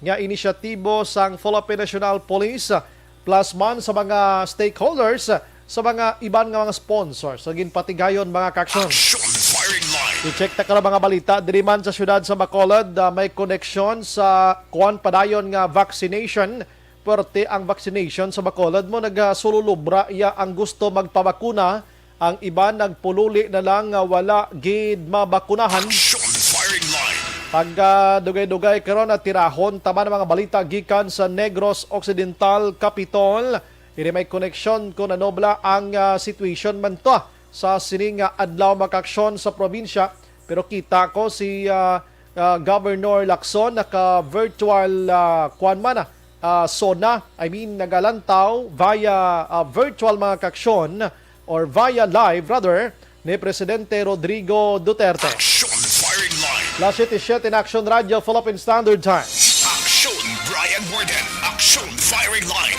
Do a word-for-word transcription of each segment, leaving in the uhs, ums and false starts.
nga inisyatibo sang Philippine National Police, plus man sa mga stakeholders, sa mga iban nga mga sponsors nga ginpatigayon, mga kaaksyon. Action firing line. I-check ta karon mga balita diri man sa siyudad sa Bacolod, ah, may koneksyon sa kuwan padayon nga vaccination. Puwerte ang vaccination sa Bacolod, mo nagasululubra iya ang gusto magpabakuna. Ang iban nagpululi na lang nga wala gid mabakunahan. Action firing line. Pagdugay-dugay karon, natirahon taman ang mga balita gikan sa Negros Occidental, Capitol. Diri may koneksyon kung ano bala ang, ah, situation man to sa sining, ah, adlaw, mga kaaksyon, sa probinsya. Pero kita ko si, ah, ah, Governor Lacson naka-virtual, ah, kuwan man, ah, ah, SONA. I mean, nagalantaw via, ah, virtual, mga kaaksyon, or via live rather, ni Presidente Rodrigo Duterte. Action firing line. Las siyete siyete na Action Radio Philippine Standard Time. Action Brian Warden. Action firing line.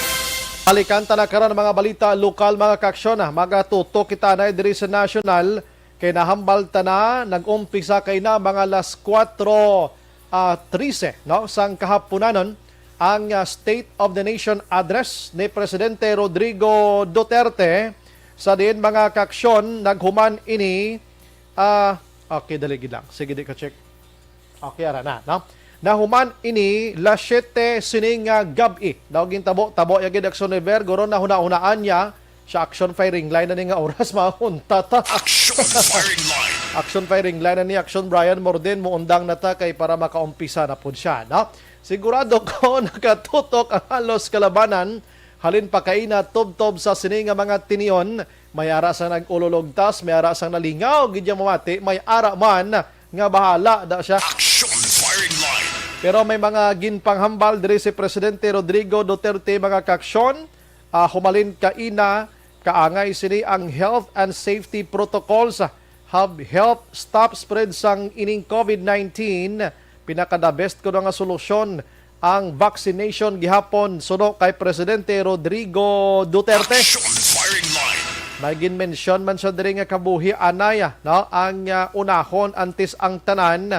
Balikan ta na karon ang mga balita lokal, mga kaaksyon, ah. Magatutok kita na diri sa national, kay nahambal ta na, nag-umpisa kay na mga las kuwatro, ah, trese, no, sang kahapunanon ang, ah, State of the Nation Address ni Presidente Rodrigo Duterte. Sa diin, mga kaaksyon, naghuman ini, ah, okay, dali gid lang. Sige, di ka check. Okay, ara na, no? Nahuman ini las siyete sining, ah, gab-i. Daw gintabo-tabo ya gid, Action River, guro nahuna-hunaan niya sa action firing line na ni nga oras, mahunta ta. Action firing line. Action firing line na ni Action Brian Morden, muundang na ta kay para makaumpisa na pud siya, no? Sigurado ko nakatutok ang halos kalabanan, halin pa kaina tubtob sa sini nga mga tinion. May ara sang nag-ululugtas, may ara sang nalingaw gid yang mamati, may ara man nga bahala da siya. Action firing line. Pero may mga ginpanghambal diri si Presidente Rodrigo Duterte, mga kaaksyon, ah, humalin kaina, kaangay sini ang health and safety protocols, ah, have helped stop spread sang ining COVID nineteen. Pinaka-the best kuno nga solusyon ang vaccination gihapon, suno kay Presidente Rodrigo Duterte. Action firing line. May ginmensyon man siya diri nga kabuhi anay, no, ang, ah, unahon antes ang tanan.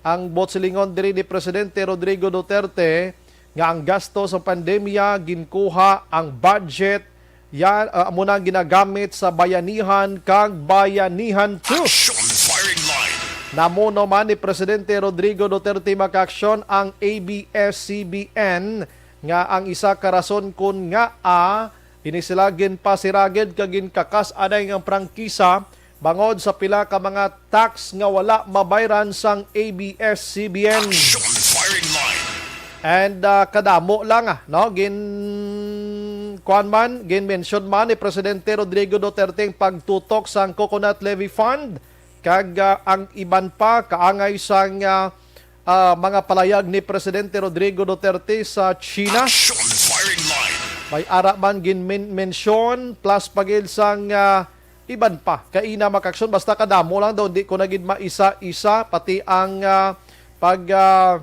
Ang buot silingon diri ni Presidente Rodrigo Duterte nga ang gasto sa pandemya ginkuha ang budget, yan, ah, amo na ang ginagamit sa bayanihan kag bayanihan two. Action firing line. Namuno man ni Presidente Rodrigo Duterte, mga kaaksyon, ang A B S C B N nga ang isa ka rason kon ngaa ini sila ginpasiragid kag ginkakas anay nga prangkisa bangod sa pila ka mga tax nga wala mabayran sang A B S C B N. Action firing line. And, ah, kadamo lang, ah, no? Gin-, kuwan man, gin-mention man ni Presidente Rodrigo Duterte ang pagtutok sang Coconut Levy Fund kag, ah, ang iban pa kaangay sang, ah, ah, mga palayag ni Presidente Rodrigo Duterte sa China. Action firing line. May ara man gin-mention, plus pa gid sang, ah, iban pa kaina, mga kaaksyon, basta kadamo lang daw, di ko na gid maisa-isa, pati ang, ah, pag, ah,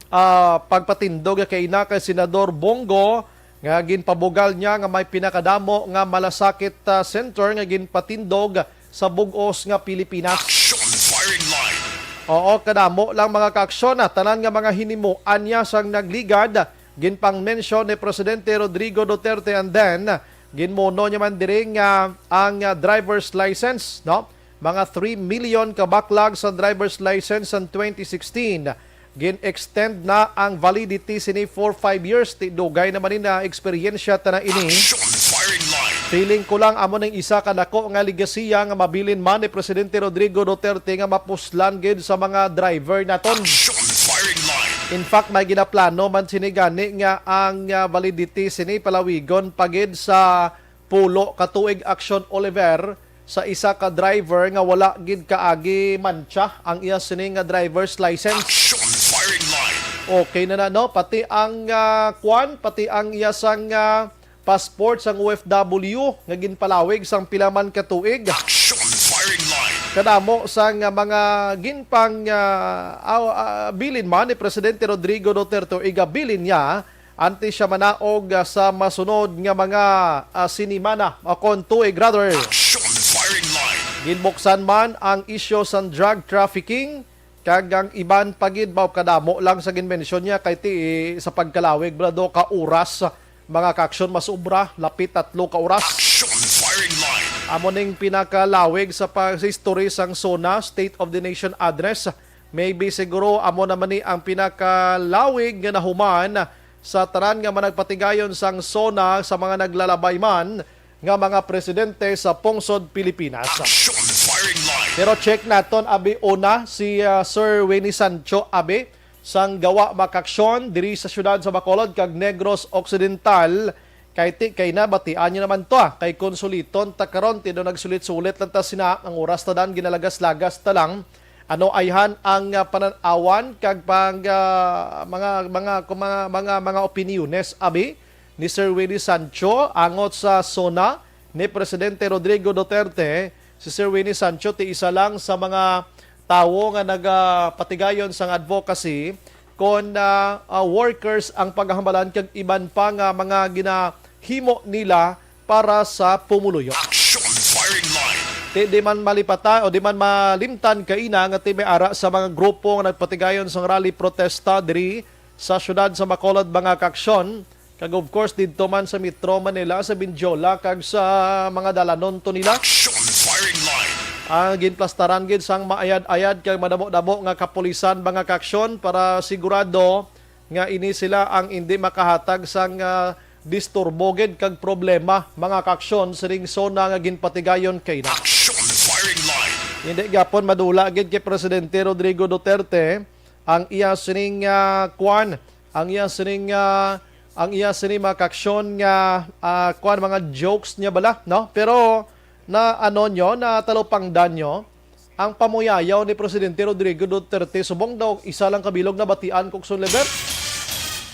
ah, pagpatindog kaina kay Senador Bong Go nga ginpabugal niya nga may pinakadamo nga malasakit, ah, center nga ginpatindog sa bug-os nga Pilipinas. Action firing line. Oo, kadamo lang, mga kaaksyon, ah, tanan nga mga hinimuan niya sang nagligad, ginpang-mention ni Presidente Rodrigo Duterte, and then ginmuno niya man diri nga ang, ah, driver's license, no? Mga three million ka backlog sa driver's license sa twenty sixteen. Gin-extend na ang validity sini for five years. Ti dugay naman ni na eksperyensya ta na ini. Action firing line. Feeling ko lang amo ning isa ka dako nga legasiya nga mabilin man ni Presidente Rodrigo Duterte nga mapuslan gid sa mga driver naton. Action firing line. In fact, may ginaplano man sini gani nga ang, ah, validity sini palawigon pa gid sa pulo ka tuig, Action Oliver, sa isa ka driver nga wala gid kaagi mantsa ang iya sini nga driver's license. Action firing line. Okay na na, no? Pati ang, ah, kwan, pati ang iya sang, ah, passport sang O F W nga ginpalawig sang pila man ka tuig. Action firing line. Kadamo sang, ah, mga ginpang, ah, aw-, ah, bilin man ni Presidente Rodrigo Duterte, igabilin niya antes siya manaog, ah, sa masunod nga mga, ah, sinimana, o kon tuig, rather. Action firing line. Ginbuksan man ang isyu sang drug trafficking, Kag ang iban pa gid ba, kadamo lang sa ginmensyon niya kay ti sa pagkalawig bala do ka oras, mga kaaksyon, mas obra, lapit tatlo ka oras. Action firing line. Amo ning pinakalawig sa pag-, sa history sang SONA State of the Nation Address. Maybe siguro amo naman ni ang pinakalawig nga nahuman sa tanan nga managpatigayon sang SONA sa mga naglalabay man nga mga presidente sa pungsod Pilipinas. Action firing line. Pero check naton, abi, una si, ah, Sir Winnie Sancho, abi, sang Gawa, mga kaaksyon, diri sa siyudad sa Bacolod kag Negros Occidental. Kay ti, kay nabatian niyo naman to, ah, kay konsuliton ta karon, ti daw nagsulit-sulit lang ta sina, ang oras ta dan ginalagas-lagas ta lang. Ano ayhan ang, ah, panan-awan kag pang, ah, mga, mga, kung mga, mga, mga opiniones, abi, ni Sir Willie Sancho angot sa SONA ni Presidente Rodrigo Duterte? Si Sir Willie Sancho ti isa lang sa mga tawo nga nagapatigayon sang advocacy kon, ah, ah, workers ang paghambalan kag iban pa nga mga ginahimo nila para sa pumuluyo. Action firing line. Ti di man malipata o di man malimtan kaina nga ti may ara sa mga grupo nga nagpatigayon sang rally protesta diri sa siyudad sa Bacolod, mga kaaksyon. Kag of course, didto man sa Metro Manila, sa Bindiola, kag sa mga dalanon to nila. Action firing line. Ang ginplastaran gid sang maayad-ayad kag madamo-damo nga kapulisan, mga kaaksyon, para sigurado nga ini sila ang indi makahatag sang, ah, disturbo gid kag problema, mga kaaksyon, sining SONA nga ginpatigayon kaina. Action firing line. Hindi gyapon madula gid kay Presidente Rodrigo Duterte ang iya sining, ah, kwan, ang iya sining, ah, ang iya sining mga kaaksyon nga, ah, kwan, mga jokes niya bala, no? Pero na ano nyo, na talupangdan nyo, ang pamuyayaw ni Presidente Rodrigo Duterte subong daw isa lang ka bilog na batian, Coxon Lever.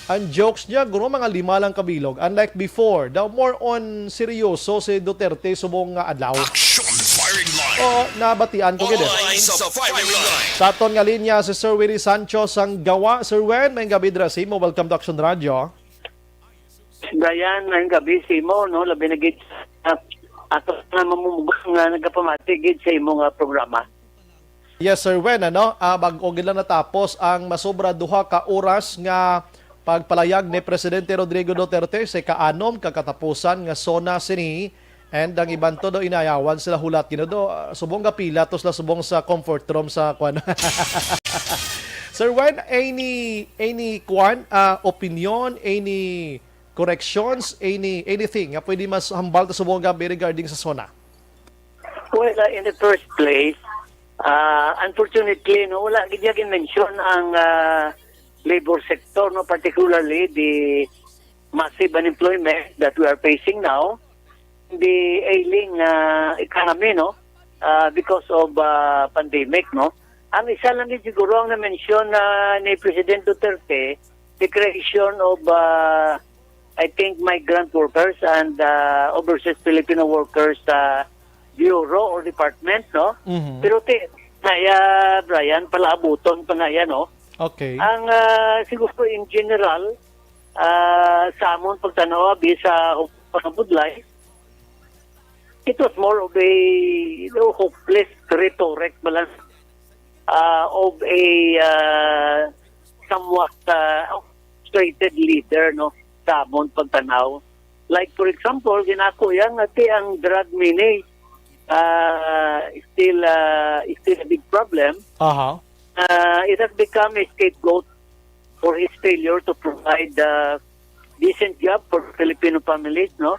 Ang jokes niya, guro, mga lima lang ka bilog. Unlike before, daw more on seryoso si Duterte subong nga adlaw. Action firing line. Oo, nabatian ko gid, eh. All lines sa firing line. Sa aton nga linya, si Sir Willie Sancho sang Gawa. Sir Wen, may gabi dira sa imo. Welcome to Action Radio. Brian, ang gabi sa imo, no? Labi na gid, ah, ato nga mamumugang nga nagapamati gid sa imo nga programa. Yes, Sir Wen, ano? Ah, bag-o gid lang natapos ang masobra duha ka oras nga pagpalayag ni Presidente Rodrigo Duterte sa ikaanom ka katapusan nga SONA sini. And ang iban to do, inayawan sila hulat, you know, do, ah, subong gapila to sila subong sa comfort room sa kwan. Sir Wen, any, any kwan, ah, opinion, any corrections, any, anything nga pwede mas hambal ta subong gabi regarding sa SONA? Well, uh, in the first place, uh, unfortunately, no, wala gid niya gin-mention ang, uh, labor sector, no, particularly the massive unemployment that we are facing now, the ailing, uh, economy, no, uh, because of, uh, pandemic, no. Ang isa lang gid siguro ang na-mention na ni President Duterte, the creation of, uh, I think, migrant workers and, uh, overseas Filipino workers, uh, bureau or department, no? Mhm. Pero ti, na, uh, Brian, palaabuton pa na yan, no? Okay. Ang, uh, siguro in general, uh, sa amon pagtanaw, abi, sa pangabudlay, it was more of a, you know, hopeless rhetoric ba lang, uh, of a, uh, somewhat, uh, frustrated leader, no, sa amon pagtanaw. Like, for example, ginako yan, nga ti ang drug menace, uh, still, uh, is still a big problem. Aha. Uh, it has become a scapegoat for his failure to provide, uh, decent job for Filipino families, no?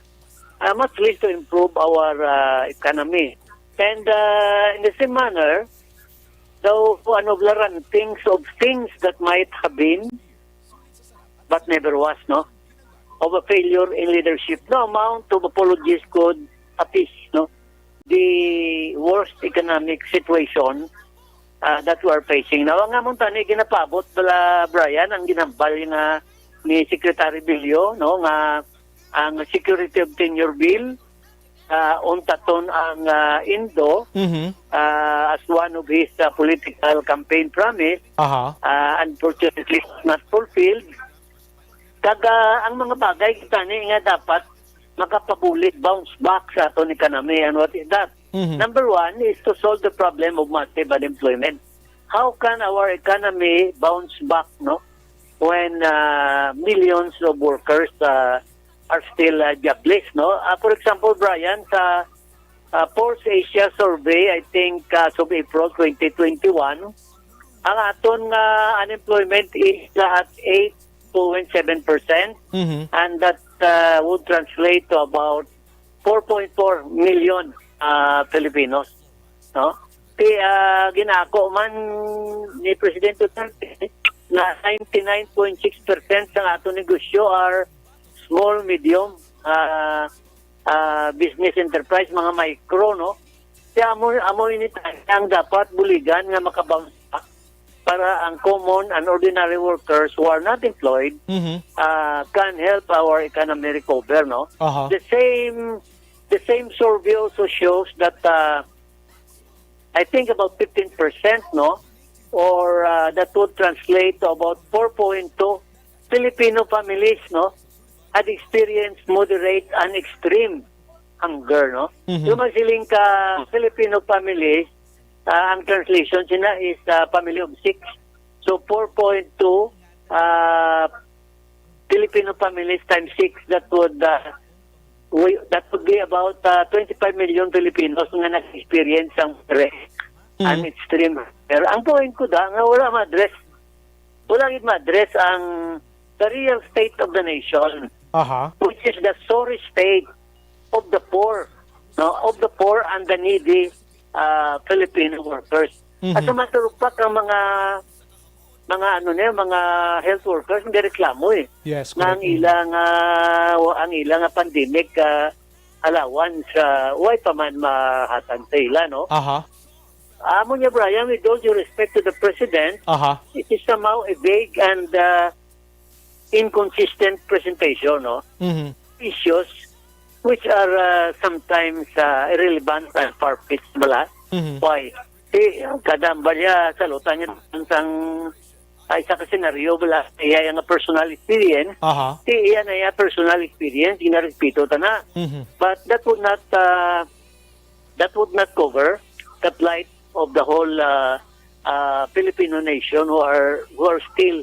Uh, much less to improve our, uh, economy. And, uh, in the same manner, daw, ano, the rantings of things that might have been but never was, no? Of a failure in leadership. No amount of apologies could appease, no, the worst economic situation, uh, that we are facing. Now, ang amon tani ginapabot bala, Brian, ang ginambal nga ni Secretary Bilyo, no, nga ang Security of Tenure Bill, uh, untaton ang, uh, Indo, Mhm. uh, as one of his, uh, political campaign promise. Aha. Uh, unfortunately, not fulfilled. Kag, uh, ang mga bagay kita ni nga dapat makapabulig, bounce back sa aton economy. And what is that? Mhm. Number one is to solve the problem of massive unemployment. how can our economy bounce back, no? When uh, millions of workers uh, are still uh, jobless, no? Uh, for example, Brian, sa uh, Pulse Asia survey, I think uh, as of April twenty twenty-one, ang aton nga unemployment is uh, at eight point seven percent, Mhm. and that uh, would translate to about four point four million uh, Filipinos, no? Ti uh, ginako man ni President Duterte na ninety-nine point six percent sa ato negosyo are small, medium uh, uh, business enterprise, mga micro, no? Kaya amo, amo ini ang dapat buligan nga makabounce back para ang common and ordinary workers who are not employed Mhm. uh, can help our economy recover, no? Aha. The same the same survey also shows that uh, I think about fifteen percent, no? Or uh, that would translate to about four point two Filipino families, no? Had experienced moderate and extreme hunger, no? Mhm. Yung magsiling ka Filipino families, uh, ang translation sina is uh, family of six. So four point two uh, Filipino families times six, that would uh, we, that would be about uh, twenty-five million Filipinos nga nag-experience sang stress Mhm. and extreme hunger. Ang point ko da nga wala ma-address, wala gid ma-address ang the real state of the nation, Aha. which is the sorry state of the poor, no, of the poor and the needy uh, Filipino workers. Mhm. As a matter of fact, ang mga mga ano niya, mga health workers, hindi reklamo eh. Yes, Nga ang correct. ilang uh, ang ilang uh, pandemic uh, allowance uh, why pa man mahatag sa ila, no? Aha. Amo niya, Brian, with all due respect to the president, Aha. It is somehow a vague and uh, inconsistent presentation, no? Mhm. Issues which are uh, sometimes uh, irrelevant and far-fetched bala. Mhm. Why? Ti kadam bala salutan niya sang ay sa ka senaryo bala iya nga personal experience. Aha. Ti iya na iya personal experience, ginarespeto ta na. Mhm. But that would not uh, that would not cover the plight of the whole uh, uh, Filipino nation who are who are still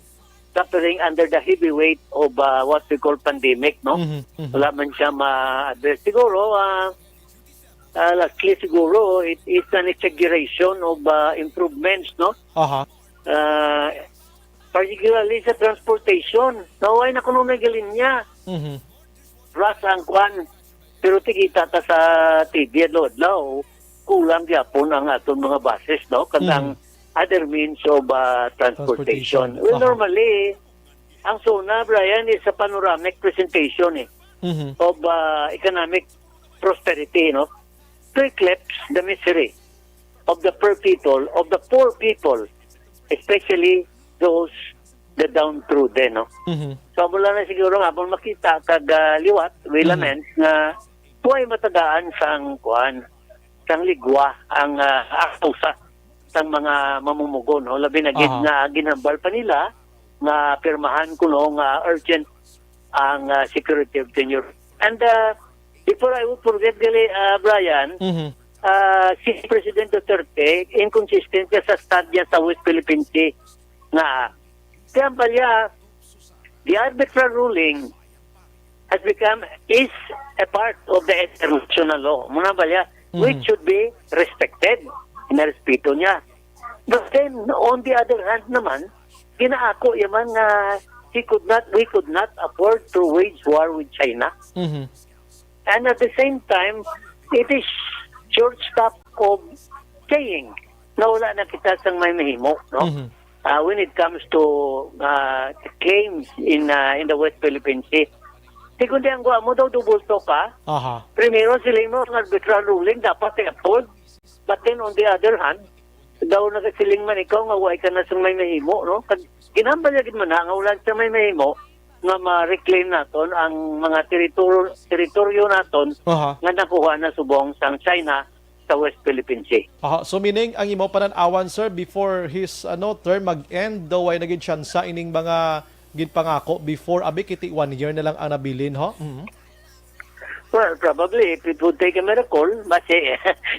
suffering under the heavy weight of uh, what we call pandemic, no? Mhm, mhm. Wala man siya ma-address. Siguro, uh, uh, lastly, siguro, it is an exaggeration of uh, improvements, no? Aha. Uh, particularly sa transportation. Naway na kuno may galinya. Mhm. Plus ang kwan, pero tikita ta sa T V adlaw-adlaw, kulang gyapon ang aton mga buses, no? Kag Mhm. ang other means of uh, transportation. Transportation. Well, Aha. Normally, ang SONA, Brian, is a panoramic presentation eh, Mhm. of uh, economic prosperity, no? To eclipse the misery of the poor people, of the poor people, especially those the downtrodden, no? Mhm. So, mula na siguro nga, kung makita kag ah, liwat, we Mhm. lament nga huwag matagaan sang kuan, sang ligwa ang uh, aktusa sang mga mamumugon, no? Labi na gid Aha. nga ginhambal pa nila nga pirmahan kuno nga urgent ang ah, security of tenure. And uh, before I would forget, gali, uh, Brian, Mhm. uh, si President Duterte, inconsistent siya sa stand niya sa West Philippine Sea nga, kaya pala, the arbitral ruling has become, is a part of the international law. Muna ba niya? Which Mhm. should be respected. Narespeto niya. But then, on the other hand naman, ginaako yaman nga he could not, we could not afford to wage war with China. Mhm. And at the same time, it is short stop of saying na wala na kita sang may mahimo, no? Mhm. Uh, when it comes to uh, claims in uh, in the West Philippine Sea. Di kundi ang guwa mo daw, double talk ka. Aha. Primero, siling mo, ang arbitral ruling dapat i-uphold. But then, on the other hand, daw nagasiling man ikaw nga way ka na sang may mahimo, no? Kag ginhambal niya gid man na nga wala siya may mahimo nga ma-reclaim naton ang mga teritoryo, teritoryo naton Aha. nga nakuha na subong sang China sa West Philippine Sea. Aha. So meaning, ang imo panan-awan, sir, before his ano term mag-end, daw ay naging tsansa ining mga ginpangako before, abi, kiti one year na lang ang nabilin, ho? Mhm. Well, probably, if it would take a miracle, basi,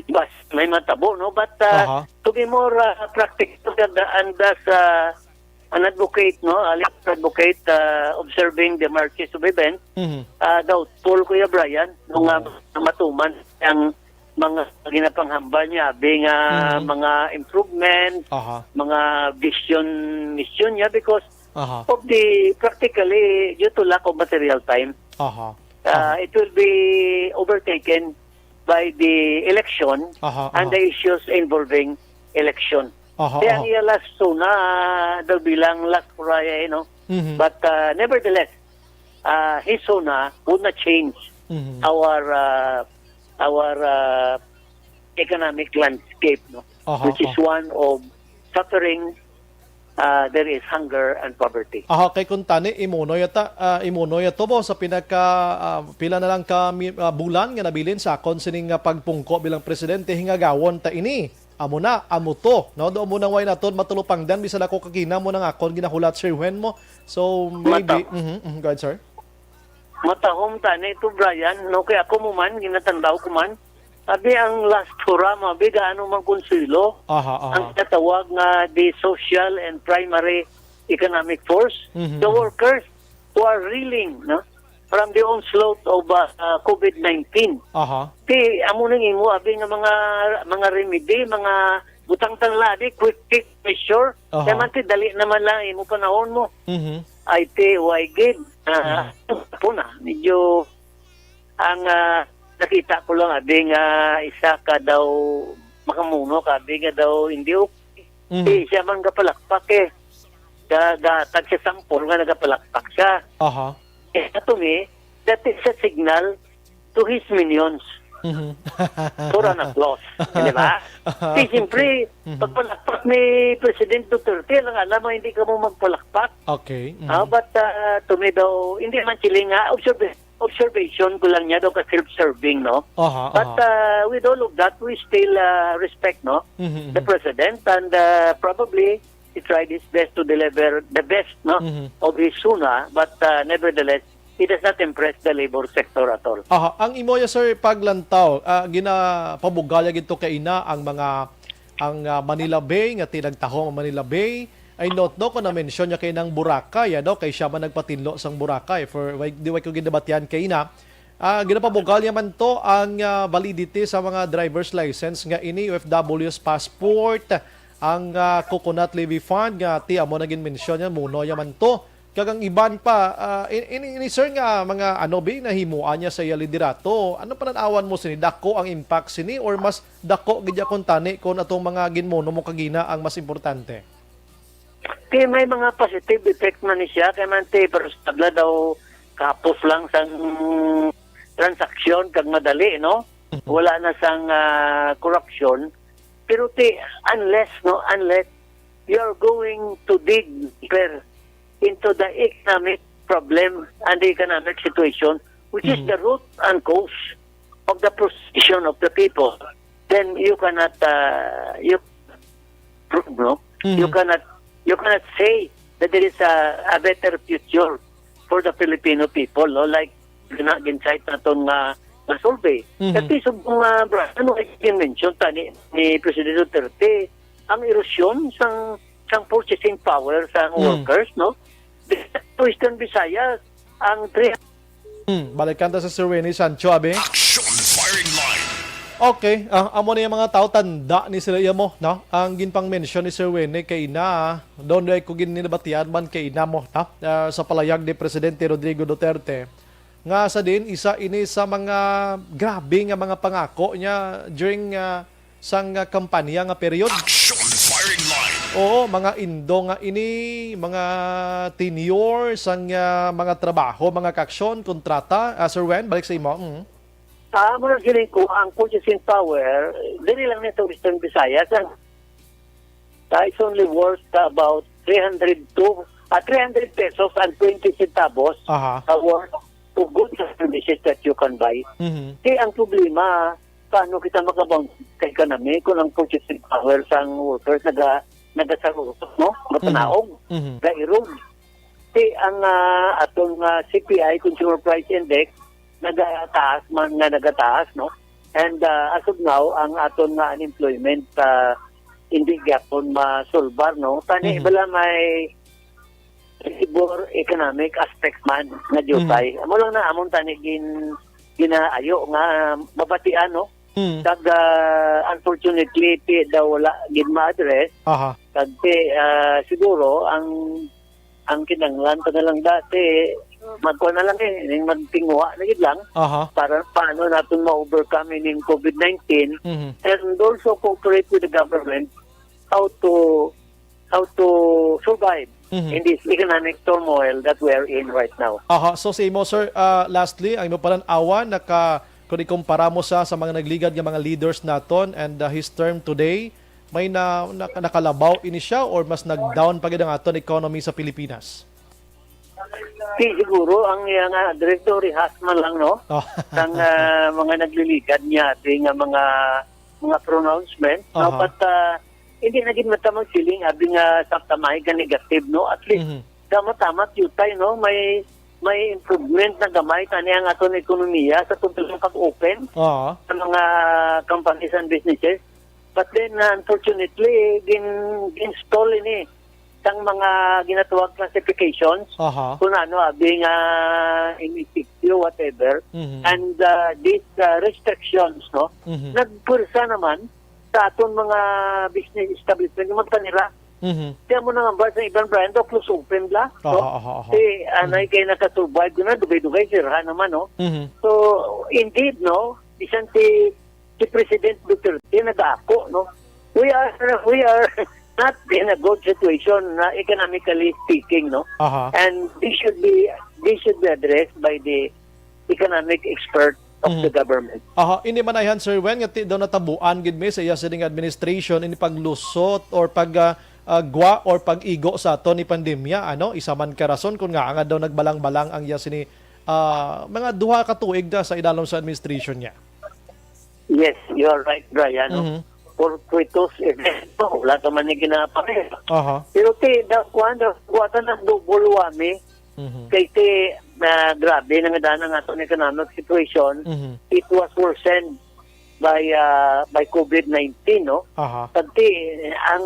basi may matabo, no? But, uh, Aha. to be more, uh, practical and, and as, uh, an advocate, no? A legal advocate, uh, observing the marches of events, Mhm. uh, doubtful, Kuya Brian, kung, uh, Oo. matuman ang mga ginapanghambal niya, abi nga Mhm. mga improvement, Aha. mga vision, mission niya, because Aha. of the, practically, due to lack of material time, Aha. uh, Aha. it will be overtaken by the election Aha, and aha. the issues involving election. Aha, Kaya ang aha. iya last SONA, uh, daw bilang last hurrah, eh, no? Mhm. But, uh, nevertheless, uh, his SONA would not change Mhm. our, uh, our, uh, economic landscape, no? Aha, Which is aha. one of suffering, uh, there is hunger and poverty. Aha, kay kuntani, imunoy ata, ah, imunoy ato mo sa pinaka, ah, pila na lang ka mi-, ah, bulan nga nabilin sa akon sining, ah, pagpungko bilang presidente, hingagawon ta ini. Amo na, amo to, no? Do mo nang way naton matulupangdan, bisan ako kagina mo nang akon ginahulat, Sir Wen mo. So, maybe, Mata- mhm, mhm, go ahead, sir. Matahom ta ni ito, Brian, no? Kay ako mo man, ginatandaw ko man. Abi ang last hurrah mo, abi gaano man konsuelo Aha, aha. ang katawag nga the social and primary economic force, Mhm, the mhm. workers who are reeling, no? From the onslaught of, uh, uh, COVID nineteen. Aha. Ti, amo nang imo, abi nga mga, mga remedy, mga butang tang labi, quick fix measure. Aha. Kaya man ti, dali naman lang imo panahon mo. Mhm. Ay, ti, why gid? Ah, Mhm. po na, medyo ang, ah, nakita ko lang, abi nga isa ka daw makamuno ka, abi nga daw hindi okay. Mhm. Eh, siya man gapalakpak eh. Ga-, gatag siya sample nga nagapalakpak siya. Aha. Eh, to me, that is a signal to his minions Mhm. for an applause. Di ba? Di, Okay. siyempre, Mhm. pagpalakpak ni President Duterte, lang alam mo, hindi ka mo magpalakpak. Okay. Mhm. Ah, but, ah, to me daw, hindi man sila nga, observe-, observation ko lang niya daw ka self-serving, no? Aha, But, aha. ah, with all of that, we still, ah, respect, no? Mhm, The mhm. president, and, ah, probably, he tried his best to deliver the best, no? Mhm. Of his SONA, but, ah, nevertheless, he does not impress the labor sector at all. Aha, ang imo ya, sir, paglantaw, ah, ginapabugal ya gid to kaina ang mga, ang, ah, Manila Bay, nga tinagtahom ang Manila Bay. I don't know kung na-mention niya kay nang Boracay, ano, kay siya man nagpatinlo sang Boracay. For, why, di, why ko ginabatyan kaina. Ah, ginapabugal niya man to ang, ah, validity sa mga driver's license nga ini, O F W's passport, ang, ah, coconut levy fund nga ti amo na ginmensyon niya, muno niya man to. Kag ang iban pa, ah, in-, in-, ini, sir, nga mga ano, bi, nahimuan niya sa iya liderato. Ano pananawan mo sini? Dako ang impact sini or mas dako gid ya kuntani kon atong mga ginmuno mo kagina ang mas importante? Kay may mga positive effect man ni siya, kay man ti, pero sa tabla daw, kapos lang sang transaksyon kag madali, no? Mhm. Wala na sang, ah, corruption. Pero ti, unless, no, unless you are going to dig deeper into the economic problem and the economic situation, which is Mhm. the root and cause of the frustration of the people, then you cannot, uh, you prove, no? Mhm. You cannot, you cannot say that there is a, a better future for the Filipino people, no? Like, gina-, gin-cite naton nga, nga survey. Mhm. Kasi subong nga, bro, ano ay mention ta ni, ni President Duterte? Ang erosyon sang, sang purchasing power sang Mm. workers, no? Western Visayas, ang three Hmm, balikan ta sa Sir Winnie Sancho, abi. Action Firing Line. Okay, ah, amo na yung mga tao, tanda ni sila iya mo, no? Ang ginpang-mention ni Sir Winnie kay ina, doon ay ko ginabatian man kay ina mo, no? Ah, sa palayag ni Presidente Rodrigo Duterte, nga sa din, isa ini sa mga grabe nga mga pangako niya during, ah, sang, ah, kampanya nga period. Action Firing Line. Oo, mga indo nga ini, mga tenure sang, ah, mga trabaho, mga kaaksyon, kontrata. Ah, Sir Wen, balik sa imo. Mm. Ah, muna siling ko, ang purchasing power, dili lang nito Western Visayas, ang, ah, it's only worth about three hundred to, ah, three hundred pesos and twenty centavos Aha. Worth of goods and services that you can buy. Mhm. Kaya ang problema, paano kita makabang sa economy kung ang purchasing power sang workers naga-, nagasaruso, no? Matanaog, Mhm. Mhm. gairog. Ti ang, ah, atong, ah, C P I, Consumer Price Index, nagataas man nga nagataas, no? And, ah, as of now, ang aton nga unemployment, ah, hindi gyapon masulbar, no? Tani Mhm. bala may labor economic aspect man nga Mhm. diutay. Amo lang na amon tani gin-, ginaayo nga mabatian, no? Mm. Kag, ah, unfortunately, ti daw wala gid ma-address. Aha. Kag ti, ah, siguro ang, ang kinahanglan pa na lang dati, magkuha na lang eh, ning magtinguha na gid lang Aha. para paano natin ma-overcome ining covid nineteen Mhm. and also cooperate with the government how to, how to survive Mhm. in this economic turmoil that we are in right now. Aha, so sa imo, sir, ah, lastly, ang imo panan-awan, naka-, kung ikumpara mo sa, sa mga nagligad nga mga leaders naton and, ah, his term today, may na, naka-, nakalabaw ini siya or mas nag-down pa gid ang aton economy sa Pilipinas? Di, siguro, ang iya nga address do, rehas man lang, no? Oh. Sang, ah, mga nagliligad niya, di nga mga, mga pronouncement, no? Aha. But, ah, hindi na gid man ta magsiling, abi nga, sa tamay ka negative, no? At least, Mhm. tama-tama, yutay, no? May, may improvement na gamay, tani ang aton ekonomiya sa tungkol sa pag-open Oo. sa mga companies and businesses. But then, uh, unfortunately, gin-, gin-stall ini sang mga ginatawag classifications, Aha. kung ano, abi nga M E C Q, whatever. Mhm. And, uh, these, uh, restrictions, no, Mhm. nagpwersa naman sa aton mga business establishment nga magpanira. Mhm. Kaya mo nang ambal sa iban, Brian, daw close open la, Aha, no? aha, aha. Si anay Mhm. kay nakasurvive ko na, dugay-dugay, sirha naman, no? Mhm. So, indeed, no, bisan si, si President Duterte nag-ako, no? We are, we are not in a good situation, na economically speaking, no? Aha. And this should be, this should be addressed by the economic expert of Mhm. the government. Aha, ini man ayhan, Sir Wen, nga ti daw natabuan gid mi sa iya sining administration, ini paglusot or pag, ah, ah, gwa or pag-igo sa aton ni pandemya, ano? Isa man ka rason kung nga nga daw nagbalang-balang ang iya sini, ah, mga duha ka tuig na sa idalom sa administration niya. Yes, you are right, Brian, no? Mhm. Fortuitous event, no? Wala ka man ni ginapareha. Aha. Pero ti, da, kuwan, da, kuwan, na double whammy. Mhm. Kay ti, na grabe na nga daan ang aton economic situation. Mhm. It was worsened by, ah, by covid nineteen, no? Aha. Pagti, ang,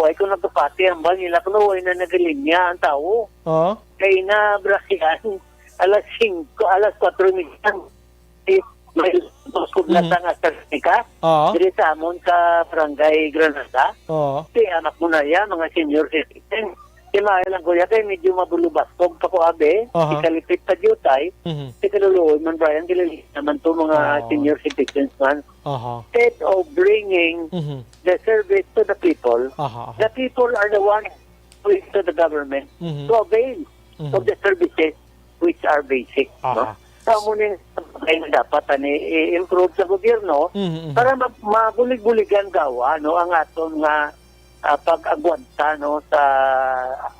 way ko nagkapati, ang bang nila kuno, way na nagalinya ang tao. Oo. Kay na, Brian, alas singko, alas kwatro minsan, si, may kusog na Mhm. sa nga AstraZeneca, Oo. diri sa amon sa Barangay Granada. Oo. Si anak mo na yan, mga senior citizen. Si Mayo lang, kuya, kay medyo mabulubastog pa ko, abi. Aha. Si Kalipit pa diutay. Mhm. Si Kaluluoy man, Brian, kilala naman to, mga Oo. senior citizens man. Aha. Instead of bringing Mhm. the service to the people, Aha, aha. the people are the ones who is to the government Mhm. to avail Mhm. of the services which are basic, Aha. no? So, amo ni ay dapat ani i-improve sa gobyerno Mhm, mhm. para ma-, mabulig-buligan gawa, no, ang aton nga, ah, pag-agwanta, no, sa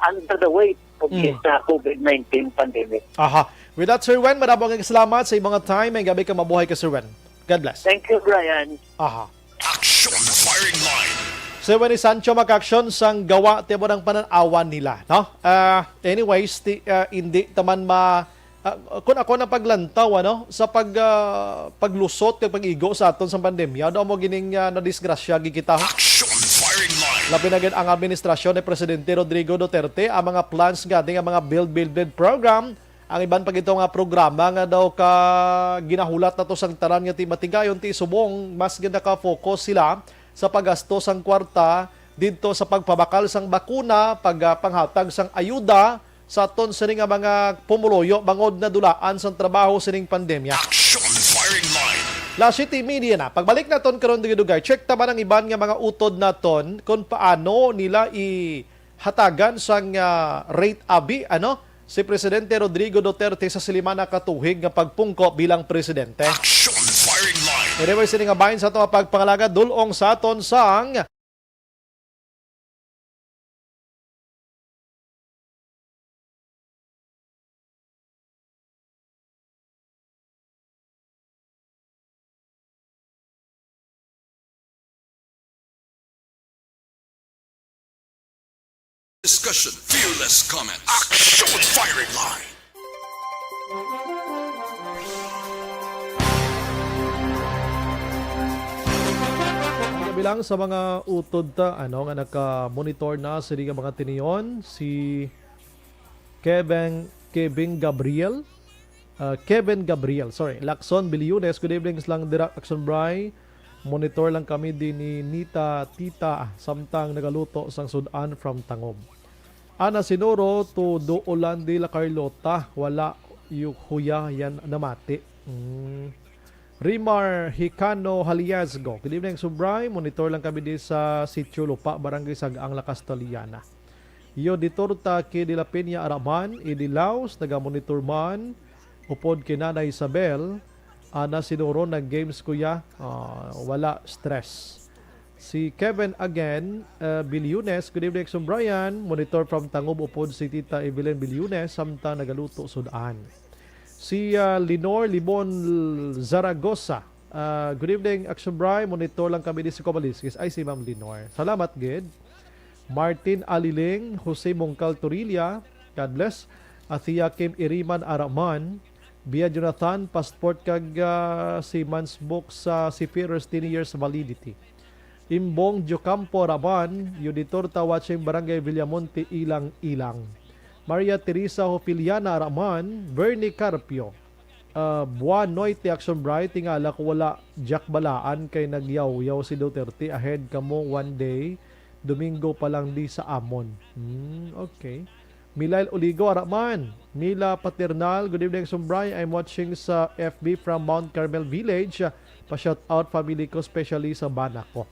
under the weight of Mm. this, ah, covid nineteen pandemic. Aha. With that, Sir Wen, madamo nga salamat sa imong time. May gabi ka, mabuhay ka, Sir Wen. God bless. Thank you, Brian. Aha. Action Firing Line. Sir Wenny Sancho, mag-action sang gawa, ti mo nang panan-awan nila, no? Ah, anyways, ti, ah, hindi taman ma-, ah, kun ako na paglantaw, ano, sa pag, ah, paglusot kag pag-igo sa aton sa pandemya, ano mo gining, ah, nadisgrasya gid kita? Action Firing Line. Labi na gid ang administrasyon ni Presidente Rodrigo Duterte, ang mga plans gani nga mga Build, Build, Build program, ang iban pa gito nga programa nga daw ka ginahulat nato sang tanan nga ti matigayon ti subong, mas gid naka-focus sila sa paggasto sang kwarta didto sa pagpabakal sang bakuna, pag, ah, panghatag sang ayuda sa aton sini nga mga pumuluyo bangod nadulaan sang trabaho sining pandemya. Action Firing Line. Las siyete y media na. Pagbalik naton karon dugay-dugay, check ta man ang iban nga mga utod naton kung paano nila i hatagan sang, ah, rate abi, ano, si Presidente Rodrigo Duterte sa sili man na ka tuig nga pagpungko bilang presidente. Action Firing Line. Anyway, sini nga bahin sa ato nga pagpangalaga, dul-ong sa aton sang Discussion, fearless comments. Action Firing Line. Lang sa mga utod ta, ano, nga naka-monitor na sini nga mga tinion, si Kevin, Kevin Gabriel, ah, Kevin Gabriel, sorry, Lacson Biliones, good evening lang dira, Action Bry. Monitor lang kami din ni Nita Tita, samtang nagaluto sang sudan from Tangob. Ana Sinuro to Duolandi La Carlota, wala yu-, huya yan namati. Mm. Rimar Hicano Haliasgo. Good evening, Subray. Monitor lang kami di sa Sitio Lupa, Barangay Sagaang, La Castellana. Yo di Torta kay de la Peña Araman, Idi Laos, naga-monitor man. Upod kay Nanay Isabel, ana Sinuro, nag-games kuya. Ah, wala stress. Si Kevin again, uh, Biliones, good evening, Exo Brian. Monitor from Tangob upod si Tita Evelyn Biliones, samtang nagaluto sudan. Si, uh, Lenore Libon Zaragoza, uh, good evening, Action Bry. Monitor lang kami di sa Cobalisquis. Ay, si Ma'am Lenore. Salamat, gid. Martin Aliling, Jose Mongcal Torilla, God bless. Athia Kim Iriman Araman, Bia Jonathan, passport kag, ah, seaman's book sa seafarers, ten years validity. Imbong Diocampo Raban, Yuditorta watching Barangay Villamonte, Ilang-Ilang. Maria Teresa Hofiliana Raman, Bernie Carpio. Ah, buwan noite, Action Bright, tingala ko wala Jack Balaan kay nagyawyaw si Duterte ahead kamo one day, Domingo pa lang di sa amon. Hmm, okay. Milail Oligo, ara man. Mila Paternal, good evening, Sumbray. I'm watching sa F B from Mount Carmel Village. Pa-shout out family ko, especially sa bana ko.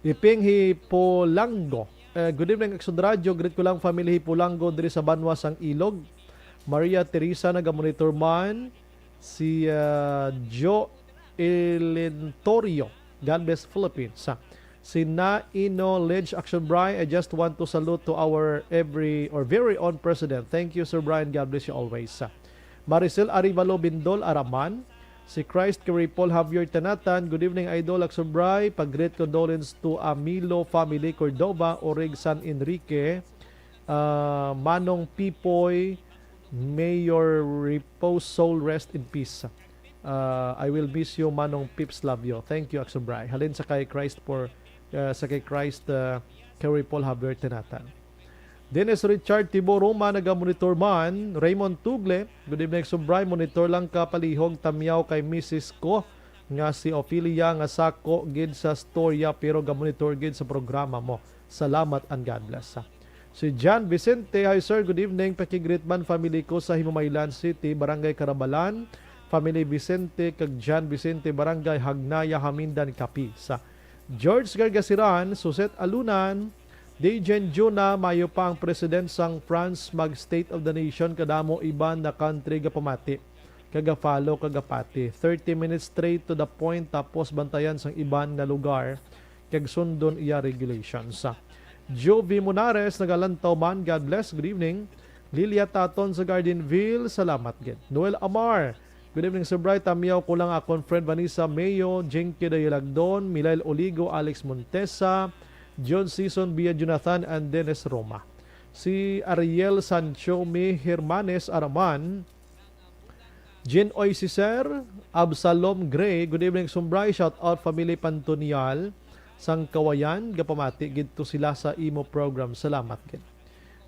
Iping Hipulango. Eh, good evening, Action Radio. Greet ko lang family Hipulango diri sa Banwa sang Ilog. Maria Teresa, naga-monitor man. Si, ah, Jo Elentorio. God bless Philippines. Si Naino Ledge Action Bry, I just want to salute to our every or very own president. Thank you, Sir Brian. God bless you always. Maricel Arivalo Bindol Araman, si Christ Kiripol Javier Tanatan. Good evening, Idol Action Bry. Pag-greet condolence to Amilo family, Cordova, Orig, San Enrique, ah, Manong Pipoy, may your repose soul rest in peace. Ah, I will miss you, Manong Pips, love you. Thank you, Action Bry. Halin sa kay Christ for, ah, sa kay Christ, ah, Kiripol Javier Tanatan. Dennis Richard Tibo Roma, naga-monitor man. Raymond Tugle, good evening, Action Bry. Monitor lang ka palihog tamyaw kay misis ko nga si Ophelia nga sako gid sa storya pero ga-monitor gid sa programa mo. Salamat and God bless. Si John Vicente, "Hi sir, good evening. Pakigreet man family ko sa Himamaylan City, Barangay Carabalan. Family Vicente kag John Vicente, Barangay Hagnaya, Jamindan, Capiz." George Gargasiran, Suset Alunan, Dejen Juna, mayo pa ang president sang France mag State of the Nation, kadamo iban na country gapamati kag ga-follow kag gapati. Thirty minutes straight to the point, tapos bantayan sang iban nga lugar kag sundon iya regulations. Jovi Monares, nagalantaw man, God bless, good evening. Lilia Taton sa Gardenville, salamat gid. Noel Amar, good evening, Sir Bright. Tamiyaw ko lang akon friend Vanessa Mayo, Jinky Dayalagdon, Milail Oligo, Alex Montesa, John Season Via Jonathan, and Dennis Roma. Si Ariel Sancho Mi Hermanes Araman, Jin Oy Siser, Absalom Gray, good evening, Sumbray. Shout out, family Pantunial, sang Kawayan, gapamati gid to sila sa imo program. Salamat gid.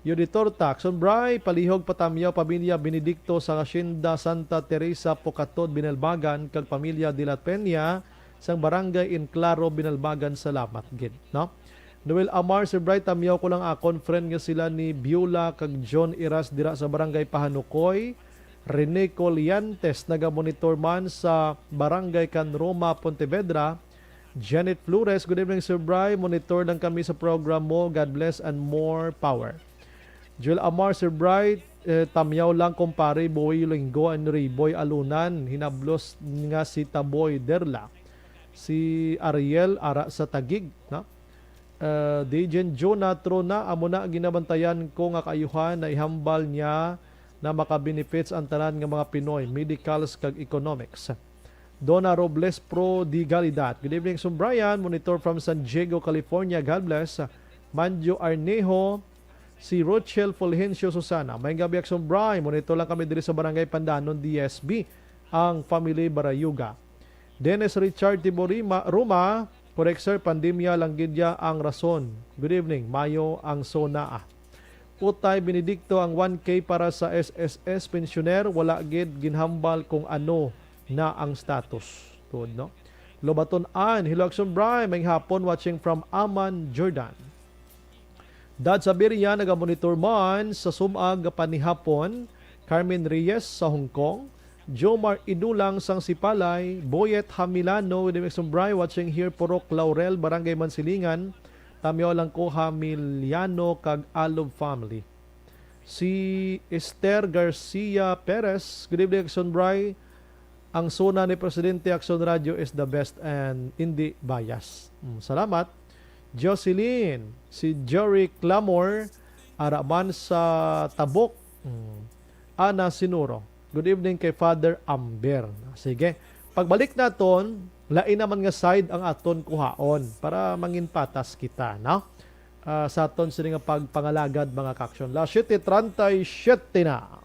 Yoditor Tax, Sumbray, palihog patamyaw, pamilya Benedicto sa Hacienda Santa Teresa, Pocatod, Binalbagan, kag pamilya De La Peña, sang Barangay Enclaro, Binalbagan. Salamat gid, no? Noel Amar, Sir Bright, tamyaw ko lang akon friend nga sila ni Biola kag John Iras dira sa Barangay Pahanukoy. Rene Coliantes, naga-monitor man sa Barangay Can Roma, Pontevedra. Janet Flores, good evening, Sir Bry. Monitor lang kami sa program mo. God bless and more power. Joel Amar, Sir Bry, eh, tamyaw lang, kumpare, Boy Linggo and Riboy Alunan, hinablos nga si Taboy Derla. Si Ariel, ara sa Tagig, no? Uh, Dejen Jonah Trona, amo na ginabantayan ko nga kaayuhan na ihambal niya na maka-benefits ang tanan nga mga Pinoy, medicals kag economics. Donna Robles Pro de Galidad. Good evening, Sir Brian. Monitor from San Diego, California. God bless. Manjo Arnejo, si Rochelle Fulgencio Susana. May gabi, Sir Brian. Monitor lang kami diri sa Barangay Pandanon, D S B, ang family Barayuga. Dennis Richard Tiborima, Roma, Correct, sir. Pandemya lang gid ya ang rason. Good evening. Mayo ang SONA, ah. Utay Benedicto, ang one K para sa S S S pensioner, wala gid ginhambal kung ano na ang status. Tuod, no? Lobaton Ann, hello, Action Bri. May hapon, watching from Amman, Jordan. Dad Sabiria, nagamonitor man sa Sumag panihapon. Carmen Reyes sa Hong Kong. Jomar Idulang sang Sipalay. Boyet Hamilano, good evening, Action Bri, watching here, Purok Laurel, Barangay Mansilingan. Tamyaw lang ko, Hamiliano kag Alob family. Si Esther Garcia Perez, good evening, Action Bri. Ang SONA ni Presidente, Action Radio is the best and hindi bias. Mm, salamat. Jocelyn, si Jerry Clamor, ara man sa Tabok. Mm. Ana Sinuro, good evening kay Father Amber. Sige. Pagbalik naton, lain naman nga side ang aton kuhaon para mangin patas kita, no? Ah, sa aton sini nga pagpangalagad, mga ka-action. Las siete treinta y siete na.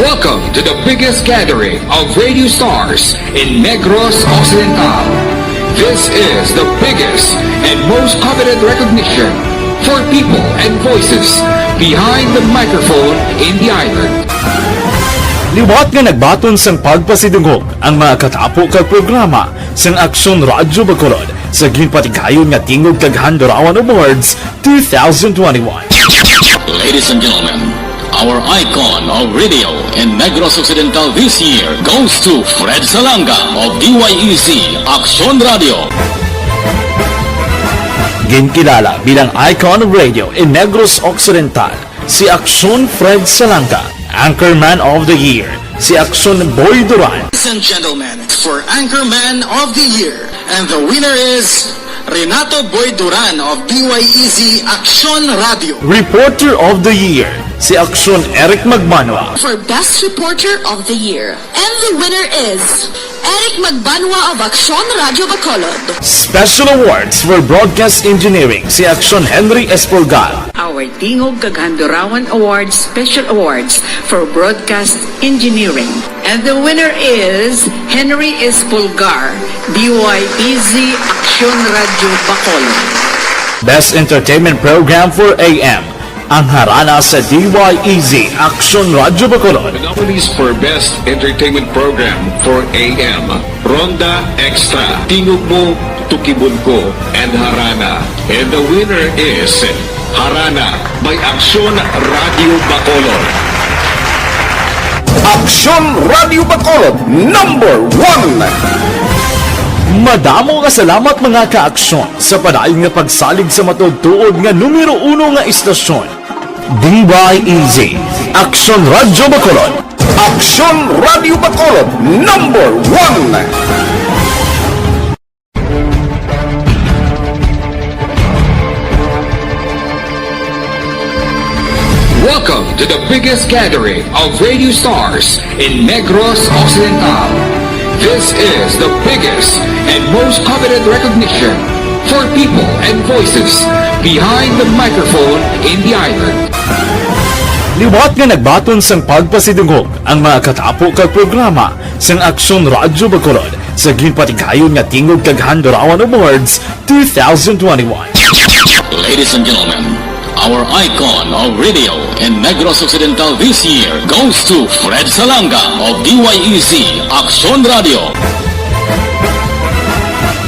Welcome to the biggest gathering of radio stars in Negros Occidental. This is the biggest and most coveted recognition for people and voices behind the microphone in the island. Liwat nga nagbaton sang pagpasidungog ang mga katapo kag programa sang Aksyon Radyo Bacolod sa ginpatigayon nga Tingog kag Handurawan Awards two thousand twenty-one. Ladies and gentlemen, our icon of radio in Negros Occidental this year goes to Fred Salanga of D Y E C Aksyon Radio. Ginkilala bilang icon of radio in Negros Occidental si Aksyon Fred Salanga, Anchorman of the Year si Aksyon Boy Duran. Ladies and gentlemen, for Anchorman of the Year, and the winner is Renato Boy Duran of D Y E Z Aksyon Radio. Reporter of the Year, si Aksyon Eric Magbanwa. For Best Reporter of the Year, and the winner is Eric Magbanwa of Aksyon Radio Bacolod. Special Awards for Broadcast Engineering, si Aksyon Henry Espolgar. Our Tingog kag Handurawan Awards Special Awards for Broadcast Engineering. And the winner is Henry Espolgar, D Y E Z Aksyon Radio Bacolod. Best Entertainment Program for A M, ang Harana sa D Y E Z Aksyon Radio Bacolod. The nominees for Best Entertainment Program for A M, Ronda Extra, Tingog Mo, Tukibon Ko, and Harana. And the winner is Harana by Aksyon Radio Bacolod. Aksyon Radio Bacolod, number one. Madamo nga salamat, mga ka-aksyon, sa padayon nga pagsalig sa matuod-tuod nga numero uno nga istasyon. D Y E Z, Aksyon Radio Bacolod. Aksyon Radio Bacolod, number one. Welcome to the biggest gathering of radio stars in Negros Occidental. This is the biggest and most coveted recognition for people and voices behind the microphone in the island. Liwat nga nagbaton sang pagpasidungog ang mga katapo kag programa sang Aksyon Radyo Bacolod sa ginpatigayon nga Tingog kag Handurawan Awards two thousand twenty-one. Ladies and gentlemen, our icon of radio in Negros Occidental this year goes to Fred Salanga of D Y E Z Aksyon Radio.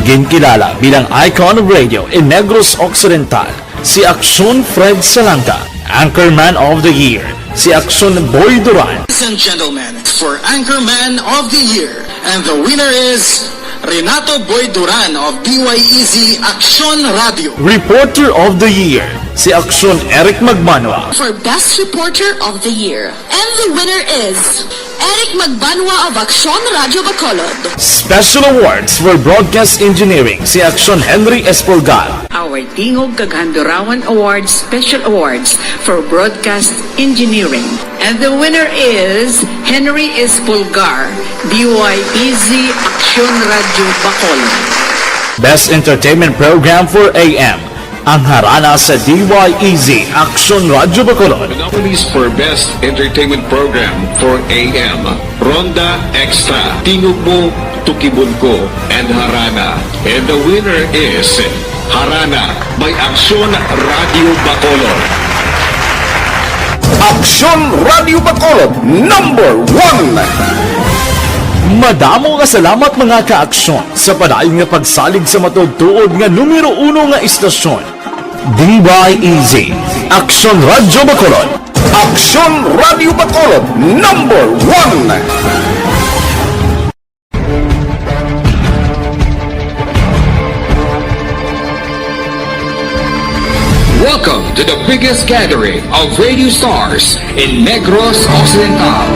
Ginkilala bilang icon of radio in Negros Occidental si Aksyon Fred Salanga, Anchorman of the Year si Aksyon Boy Duran. Ladies and gentlemen, for Anchorman of the Year, and the winner is Renato Boy Duran of D Y E Z Aksyon Radio. Reporter of the Year si Aksyon Eric Magmanwa. For Best Reporter of the Year, and the winner is Eric Magbanwa of Aksyon Radio Bacolod. Special Awards for Broadcast Engineering si Aksyon Henry Espolgar. Our Tingog kag Handurawan Awards Special Awards for Broadcast Engineering. And the winner is Henry Espolgar, D Y E Z Aksyon Radio Bacolod. Best Entertainment Program for A M, ang Harana sa D Y E Z Aksyon Radio Bacolod. The nominees for Best Entertainment Program for A M, Ronda Extra, Tingog Mo, Tukibon Ko, and Harana. And the winner is Harana by Aksyon Radio Bacolod. Aksyon Radio Bacolod, number one. Madamo nga salamat, mga ka-aksyon, sa padayon nga pagsalig sa matuod-tuod nga numero uno nga istasyon. D Y E Z, Aksyon Radyo Bacolod. Aksyon Radyo Bacolod, number one. Welcome to the biggest gathering of radio stars in Negros Occidental.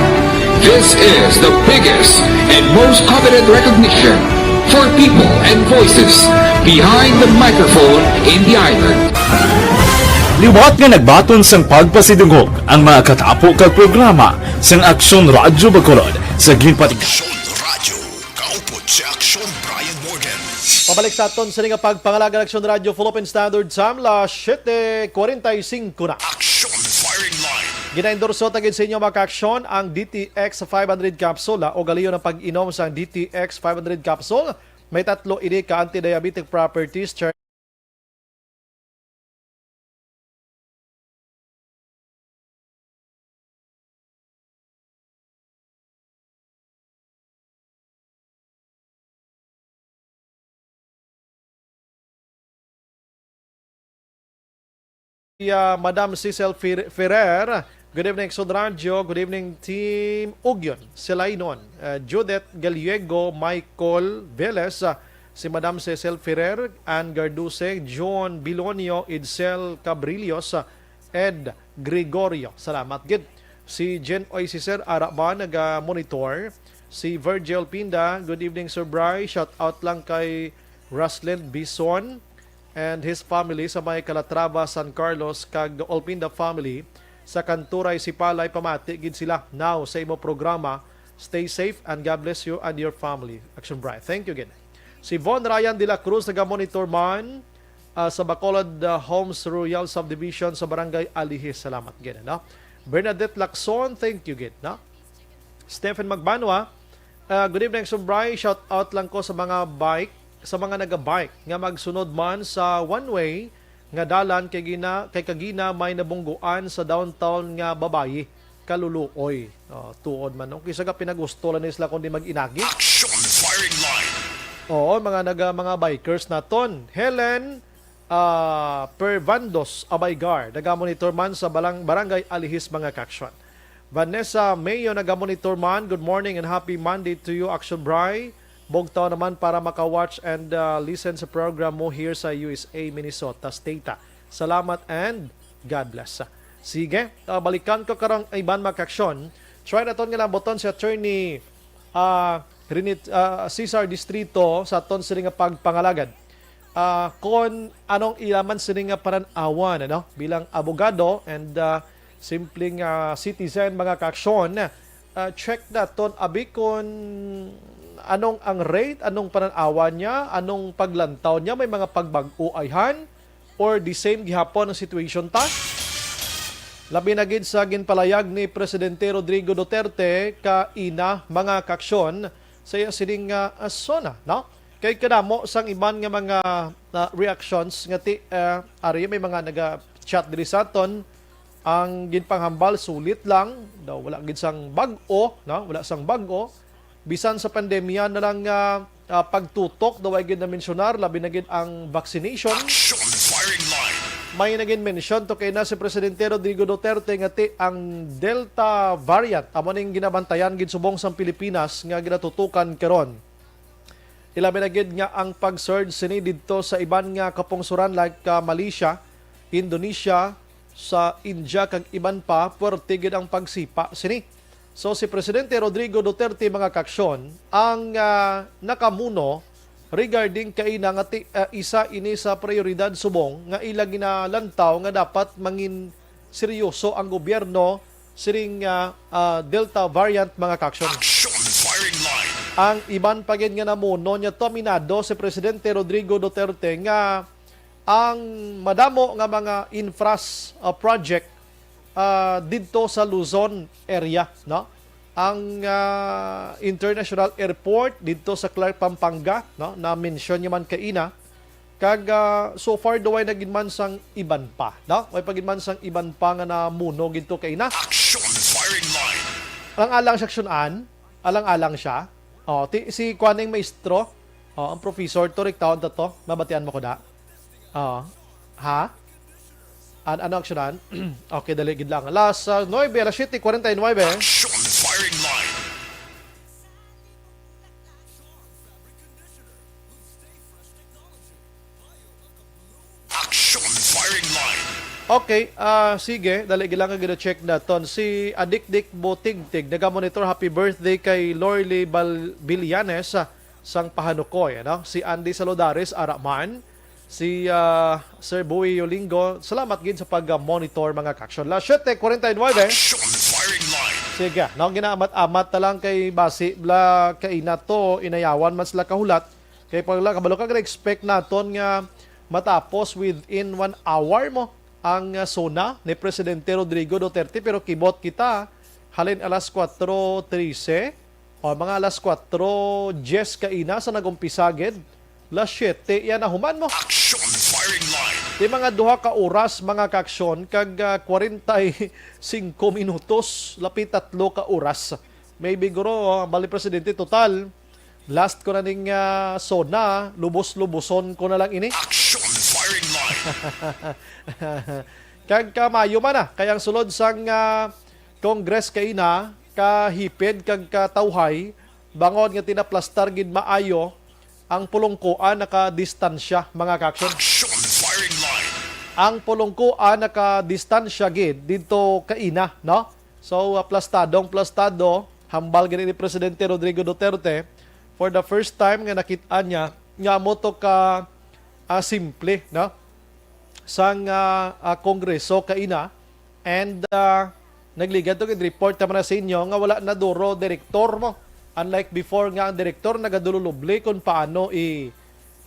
This is the biggest and most coveted recognition for people and voices behind the microphone in the island. Liwat nga nagbaton sang pagpasidungog ang mga katapo kag programa sang Aksyon Radyo Bacolod sa ginpatigayon. Aksyon Radyo, kaupod si Aksyon Brian Morgan. Pabalik sa aton sini nga pagpangalaga, Aksyon Radyo, Philippine Standard Time, las siete cuarenta y cinco na. Aksyon Firing Line. Ginaendorso ta gid sa inyo, mga ka-aksyon, ang D T X five hundred capsule, ah, o galiyon ang pag-inom sa D T X five hundred capsule. May tatlo ini ka anti-diabetic properties. Si, ah, Madam Cecil Fer-, Ferrer. Good evening, Aksyon Radyo. Good evening, Team Ugyon, Silainon, ah, Judith Gallego, Michael Velez, ah, si Madam Cecil Ferrer, Ann Garduse, John Bilonio, Edsel Cabrillos, ah, Ed Gregorio. Salamat gid. Si Jen Oy, si Sir Ara man naga-monitor. Si Virgil Pinda, "Good evening, Sir Bry. Shout out lang kay Rusland Bison and his family sa may Calatrava, San Carlos, kag Olpinda family sa Kanturay, Sipalay. Pamati gid sila now sa imo programa. Stay safe and God bless you and your family." Action Bry. Thank you again. Si Von Ryan de la Cruz, naga-monitor man, ah, sa Bacolod, ah, Homes Royal Subdivision sa Barangay Alihis. Salamat gid, no? Bernadette Lacson, thank you gid, no? Stephen Magbanwa, ah, "Good evening, Sir Bry. Shout out lang ko sa mga bike, sa mga naga-bike nga magsunod man sa one way nga dalan kay gina, kay kagina may nabungguan sa downtown nga babayi, kaluluoy." Oh, tuod man, no? Kisa ka pinagusto lang ni sila kundi mag-inagi. Action firing line. Oo, mga naga, mga bikers naton. Helen, ah, Pervandos Abaygar, naga-monitor man sa balang, Barangay Alihis, mga kaksyon. Vanessa Mayo, naga-monitor man, "Good morning and happy Monday to you, Action Bry. Bugtaw naman para maka-watch and, ah, listen sa program mo here sa U S A, Minnesota State. Salamat and God bless." Sige, ah, balikan ko karong iban, mga kaksyon. Try naton nga lambuton si Attorney, ah, Rinit, ah, Cesar Distrito sa aton sini nga pagpangalagad. Ah, kon anong ilaman sini nga panan-awan, ano, bilang abogado and, ah, simpleng, ah, citizen, mga kaaksyon, ah, check naton abi kon anong ang rate, anong panan-awan niya, anong paglantaw niya, may mga pagbag-o ayhan, or the same gihapon ang situation ta? Labi na gid sa ginpalayag ni Presidente Rodrigo Duterte kaina, mga kaaksyon, sa iya sining, ah, ah, SONA, no? Kay kadamo sang iban nga mga, ah, reactions nga ti, ah, ari may mga naga-chat diri sa aton, ang ginpanghambal sulit lang, daw wala gid sang bag-o, no? Wala sang bag-o. Bisan sa pandemya na lang nga, ah, pagtutok, daw ay gid na-mensyonar, labi na gid ang vaccination. Action firing line. May nagin mention to kay na si Presidente Rodrigo Duterte nga ti ang Delta variant amo ning ginabantayan gid subong sang Pilipinas nga ginatutukan karon. Ilabi na gid nga ang pag-surge sini didto sa iban nga kapungsoran like, ah, Malaysia, Indonesia, sa India kag iban pa, puwerte gid ang pagsipa sini. So, si Presidente Rodrigo Duterte, mga kaaksyon, ang, ah, nakamuno regarding kaina nga ti-, ah, isa ini sa prioridad subong nga ila ginalantaw nga dapat mangin seryoso ang gobyerno sining, ah, ah, Delta variant, mga kaaksyon. Action firing line. Ang iban pa gid nga namuno niya to, aminado si Presidente Rodrigo Duterte nga ang madamo nga mga infras, ah, project, ah, didto sa Luzon area, no? Ang, ah, International Airport didto sa Clark, Pampanga, no? Na-mention niya man kaina. Kag, ah, so far, daw ay nagin man sang iban pa, no? May pagin man sang iban pa nga namuno gid to kaina. Action firing line. Alang-alang siya, aksyonan. Alang-alang siya. Oh, ti, si kuaning maestro, oh, ang professor to, riktaon ta to. Mabatian mo ko da? Oh. Ha? An, ano aksyonan? Okay, dali gid lang. Alas, ah, nuebe, alas siyete cuarenta y nueve. Action firing line. Action firing line. Okay, ah, sige, dali gid lang nga gina-check naton. Si Adikdik Butigtig, naga-monitor, "Happy birthday kay Lorly Bal-, Villanes, ah, sang Pahanukoy," ano? Si Andy Saludares, ara man. Si, ah, Sir Boy Yolingo, salamat gid sa pag-monitor, mga kaaksyon. Alas siyete cuarenta y nueve. Action firing line. Sige, no, ginaamat-amat ta lang kay basi bla kaina to, inayawan man sila kahulat. Kay pag la, kabalo ka, expect naton nga matapos within one hour mo ang, ah, SONA ni Presidente Rodrigo Duterte, pero kibot kita halin alas kuwatro trese o mga alas kuwatro dyes kaina sa nag-umpisa gid. Alas siyete, yan na human mo. Action firing line. Di mga duha ka oras, mga kaaksyon, kag, ah, kwarenta y singko minutos, lapit tatlo ka oras. Maybe, guro, oh, bali, Presidente, total, last ko na ning, ah, SONA, lubos-luboson ko na lang ini. Action firing line. Kag kamayo man na, kay ang sulod sang, ah, Congress kaina, kahipid kag katawhay, bangod nga tinaplastar gid maayo ang pulungkuan nakadistansya, mga kaaksyon. Action firing line. Ang pulungkuan nakadistansya gid didto kaina, no? So, ah, plastadong plastado, hambal gani ni Presidente Rodrigo Duterte, for the first time nga nakit-an niya nga amo to ka, ah, simple, no? Sang, ah, ah, Kongreso kaina. And, ah, nagligad to gid report naman na sa inyo nga wala na duro direktor mo. Unlike before nga ang direktor nagadululubli kung paano i,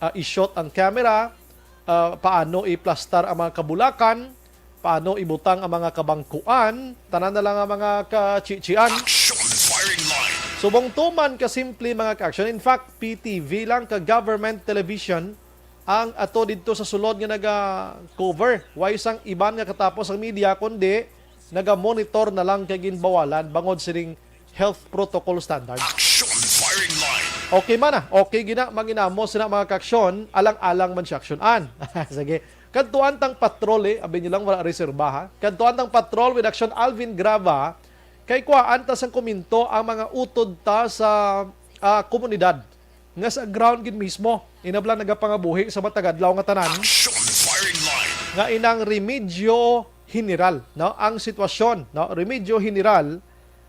ah, i-shot ang camera, ah, paano iplastar ang mga kabulakan, paano ibutang ang mga kabangkuan, tanan na lang ang mga kachichian. Action firing line. Subong tuman ka simple, mga ka-action. In fact, P T V lang ka government television ang ato didto sa sulod nga naga-cover. Way sang iban nga katapos ang media, kundi naga-monitor na lang kay ginbawalan bangod sining health protocol standard. Action firing line. Okay man na. Okay gina, manginamo sina mga ka-action, alang-alang man siya action-an. Sige. Kadtuan tang patrol, eh, abi niyo lang, wala reserba, ha? Kadtuan tang patrol with Action Alvin Grava, kay kuhaan ta sang komento ang mga utod ta sa, ah, komunidad nga sa ground gid mismo, inablang nagapangabuhi sa matag adlaw nga tanan. Action firing line. Nga inang remedyo general, no? Ang sitwasyon, no? Remedyo general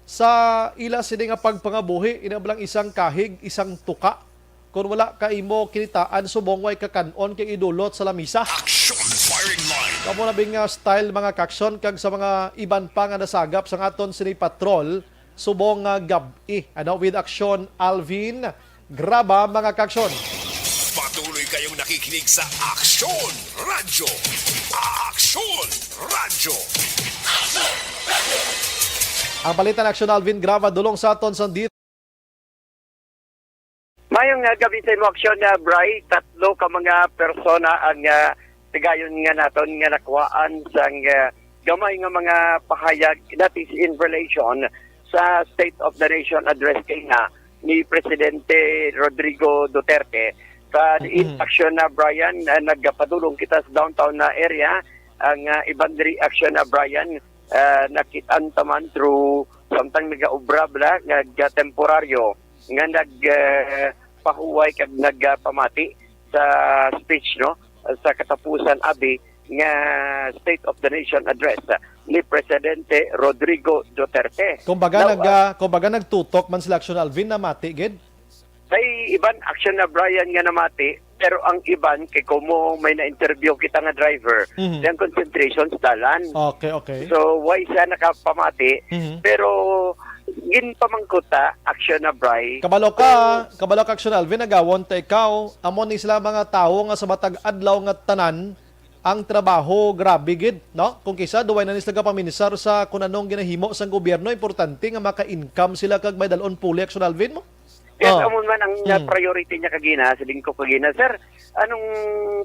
sa ila sini nga pagpangabuhi, inablang isang kahig, isang tuka. Kung wala ka imo kinitaan, subong way kakan-on kay idulot sa lamisa. Action firing line. Kamo na bing, ah, style, mga ka-action, kag sa mga iban pa nga nasagap sang aton sini patrol, subong nga gab-i. Ano, with Action Alvin Graba, mga ka-action. Patuloy kayong nakikinig sa Action Radyo. Action Radyo. Ang balita ni Action Alvin Graba, dulong sa aton sa di- Mayong, ah, gabi sa imo, Action, ah, Bri. Tatlo ka mga persona ang, ah, tigayon nga naton nga nakuhaan sang, ah, gamay nga mga pahayag, that is in relation sa State of the Nation Address kay nga ni Presidente Rodrigo Duterte. Sa diin, mm, Action na, Brian, ah, nagpadulong kita sa downtown na area. Ang, ah, iban diri, Action na, Brian, ah, nakit-an ta man through samtang nagaobra bala nga, nga temporaryo nga nag, ah, pahuway kag nagpamati sa speech, no, sa katapusan, abi, nga State of the Nation Address, ah, ni Presidente Rodrigo Duterte. Kumbaga, now, nag, ah, ah, kumbaga, nagtutok man sila, Action Alvin, namati gid? May iban, Action na, Brian, nga namati, pero ang iban, kay kumo may na-interview kita nga driver, mhm, ang concentration sa dalan. Okay, okay. So, why siya nakapamati? Mhm. Pero, ginpamangkot ta, Action na, Bri. Kabalo ka, kabalo ka, Action Alvin, nagawon ta ikaw. Amo ni sila mga tawo nga sa matag adlaw nga tanan, ang trabaho, grabe gid, no? Kung kisa, duway na ni sila gapaminsar sa kung anong ginahimo sang gobyerno, importante nga maka-income sila kag may dalon puli, Action Alvin, mo? Yes, oh, amo man ang, uh, mm, priority niya kagina, siling ko kagina, "Sir, anong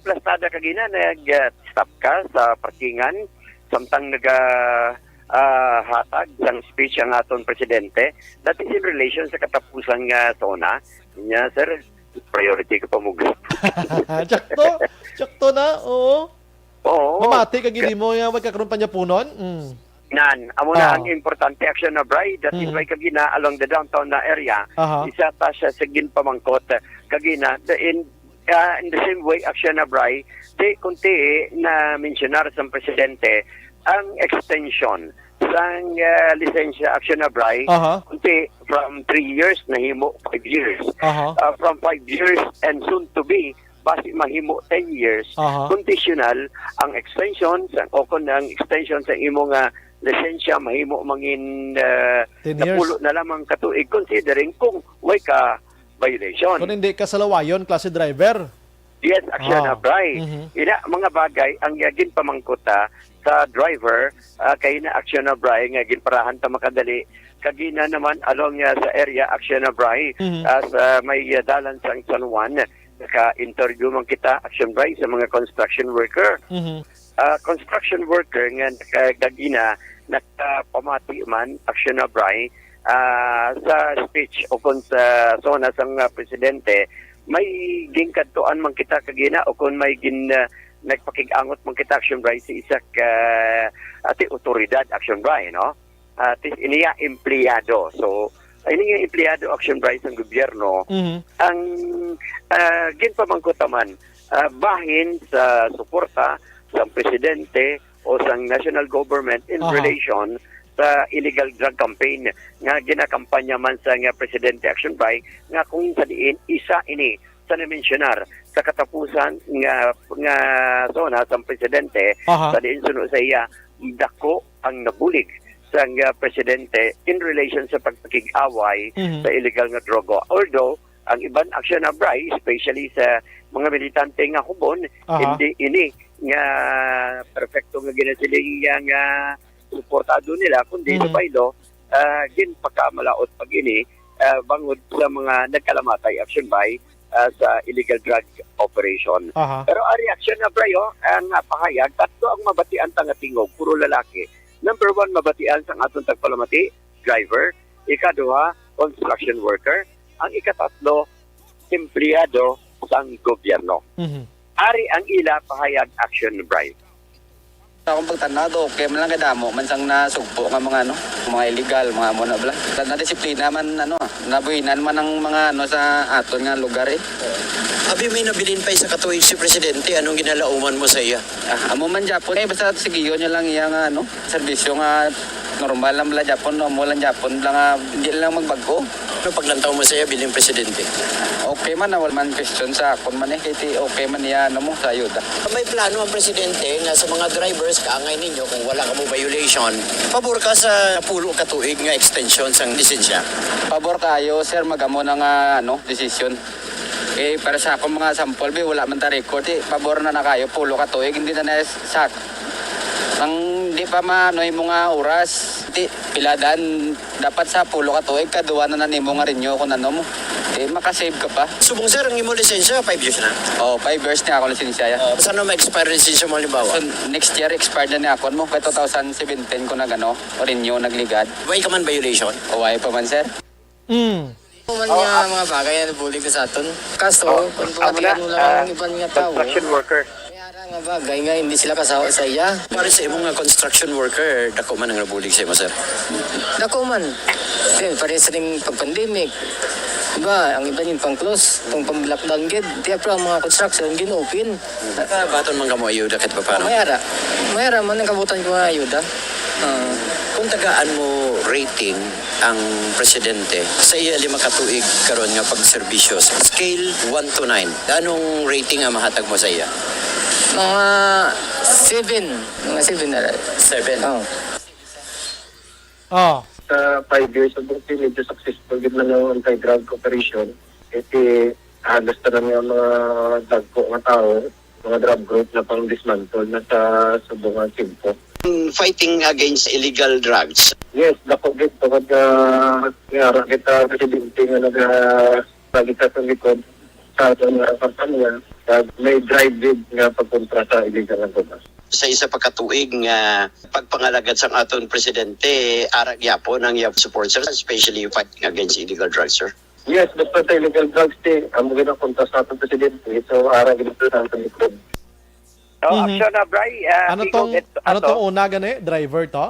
plastada kagina nag, uh, stop ka sa parkingan samtang naga, uh, hatag sang speech ang aton presidente?" That is in relation sa katapusan nga SONA. Niya, "Sir, priority ka pa mo." Sakto. Sakto na, oo. Oo. Mamati ka gid mo, ya, wag ka karon panyapunon. Mm. Nan, amo na, ah, ang importante, Action na, Bri. That is, mm, why kagina along the downtown na area, aha, isa ta siya sa ginpamangkot kagina. The, in, ah, in the same way, Action na, Bri, di kunti na mensionar sang presidente ang extension sang, ah, lisensya, Action na, Bri. Aha. Kunti from three years nahimo five years. Aha. Ah, from five years and soon to be, basi mahimo ten years, aha, conditional ang extension sa, o kung ang extension sa imo nga lisensya mahimo mangin, ah, ten years, napulo na lamang ka tuig, considering kung way ka violation. Kung hindi ka salawayon, klase driver. Yes, Action, ah, na, Bri. Mhm. Ina, mga bagay ang, ah, ginpamangkot, ah, sa driver, ah, kay na, Action na, Bri, nga ginparahan ta makadali. Kagina naman along, ah, sa area, Action na, Bri, mhm, ah, sa may, ah, dalan sang San Juan, naka-interview man kita, Action Bri, sa mga construction worker. Mhm. Ah, construction worker nga naka-, kagina, nakapamati man, Action na, Bri, ah, sa speech o kung sa SONA sang, ah, presidente, may ginkadtuan man kita kagina o kung may gin-, ah, nagpakig-angot man kita, Action Bri, sa isa ka, ati, otoridad, Action Bri, no? At least, iniya empleyado. So, ini nga empleyado, Action Bri, sang gobyerno, mhm, ang, ah, ginpamangkot ta man, ah, bahin sa suporta sang presidente o sang national government in, aha, relation sa illegal drug campaign nga ginakampanya man sa nga Presidente Action Bray, nga kung sa diin isa ini sa namensyunar sa katapusan nga, nga zona sa presidente, Aha. sa diin suno sa iya, dako ang nabulig sa nga presidente in relation sa pagpakig-away Mhm. sa illegal nga droga. Although, ang iban aksyon na, Bray, especially sa mga militante nga hubon, Aha. hindi ini nga perfecto nga ginasiling niya nga suportado nila, kundi Mhm. sa baylo, ah, ginpakamalaot pag ini, ah, bangod sa mga nagkalamatay action by, ah, sa illegal drug operation. Aha. Pero ang reaksyon na, Bray, oh, ang, ah, pahayag, tatlo ang mabatian ta nga tingog, puro lalaki. Number one, mabatian sang aton tagpalamati, driver. Ikaduha, construction worker. Ang ikatatlo, empleyado sang gobyerno. Mhm. Ari ang ila pahayag action, Bray. Sa akong pagtanaw, do, okay man lang kay damo man sang nasugpo nga mga, ano, mga illegal, mga amo na bala. Na, nadisiplina man, ano, nabuhinan man ang mga, ano, sa aton nga lugar, eh. Abi, may nabilin pa isa ka tuig si Presidente. Anong ginalauman mo sa iya? Ah, amo man gyapon. Eh, basta sigiyon niya lang iya nga, ano, serbisyo nga normal lang bala gyapon, no? Amo lang gyapon bala nga, hindi lang magbag-o. Ano paglantaw mo sa iya bilang presidente? Okay man, ah, wala man question sa akon man, eh, kay ti okay man niya, ano mo, sa ayuda. May plano ang presidente nga sa mga drivers kaangay ninyo kung wala kamo violation, pabor ka sa pulo ka tuig nga extension sang lisensya? Pabor kayo, sir, magamo na nga, ano, desisyon. Eh, para sa akong mga sample, bi, wala man ta record, eh, pabor na na kayo, pulo ka tuig, hindi na na sa, ang di pa maano imo nga oras, di, piladan, dapat sa pulo ka tuig, kaduwa na na nimo nga renew kung ano mo. Eh, makasave ka pa. Subong, sir, ang imo lisensya, five years na? Oh, five years na ako lisensya, ya. Oh, saan na ma-expire ang lisensya mo, halimbawa? So, next year, expired na ni akon mo. Kay two thousand seventeen ko nag, ano, renew, nagligad. Way ka man violation? O, way pa man, sir. Mm. Ano man Oh, nga ah, mga bagay na bulig sa aton. Kaso, Oh, kung amo na, pagpatian mo lang ah, ang iban nga tao, construction worker. May ara nga bagay nga hindi sila kasawa sa iya. Para sa imo nga construction worker, dako man ang nabulig sa imo, sir? Dako man. Eh, pareha sa ning pag-pandemic. Diba, ang iban yung pang-close, itong pang-lockdown gid. Tiya, pero ang mga construction, gin-open. Nakabaton man kamo ayuda kahit paano? May ara. May ara man ang kabutan ko nga ayuda. Ah. Kung tagaan mo rating ang presidente sa iya lima ka tuig karon nga pagserbisyo, scale one to nine, anong rating ang mahatag mo sa iya? Mga seven. Mga seven na lang. Seven? Oh. Oh. Sa five years of work, medyo successful gid man ang anti-drug operation. Kasi halos tanan nga mga dagko nga tao, mga drug group na pang dismantle na sa subong nga siyempo. Fighting against illegal drugs. Yes, dako gid tungod nga nga kita presidente nga naga lagi sa aton likod sa aton nga kampanya, kag may drive gid nga pagkontra sa illegal nga droga. Sa isa pa ka tuig nga pagpangalagad sang aton presidente, ara gyapon ang iyang support, sir, especially fighting against illegal drugs, sir. Yes, basta sa illegal drugs, ti, amo gid ang kontra sa aton presidente. So, ara gid sa aton likod. Oh, Mhm. action na, Bray. Ah, Ano tingog tong, it-, ano ato, tong una gani? Driver to?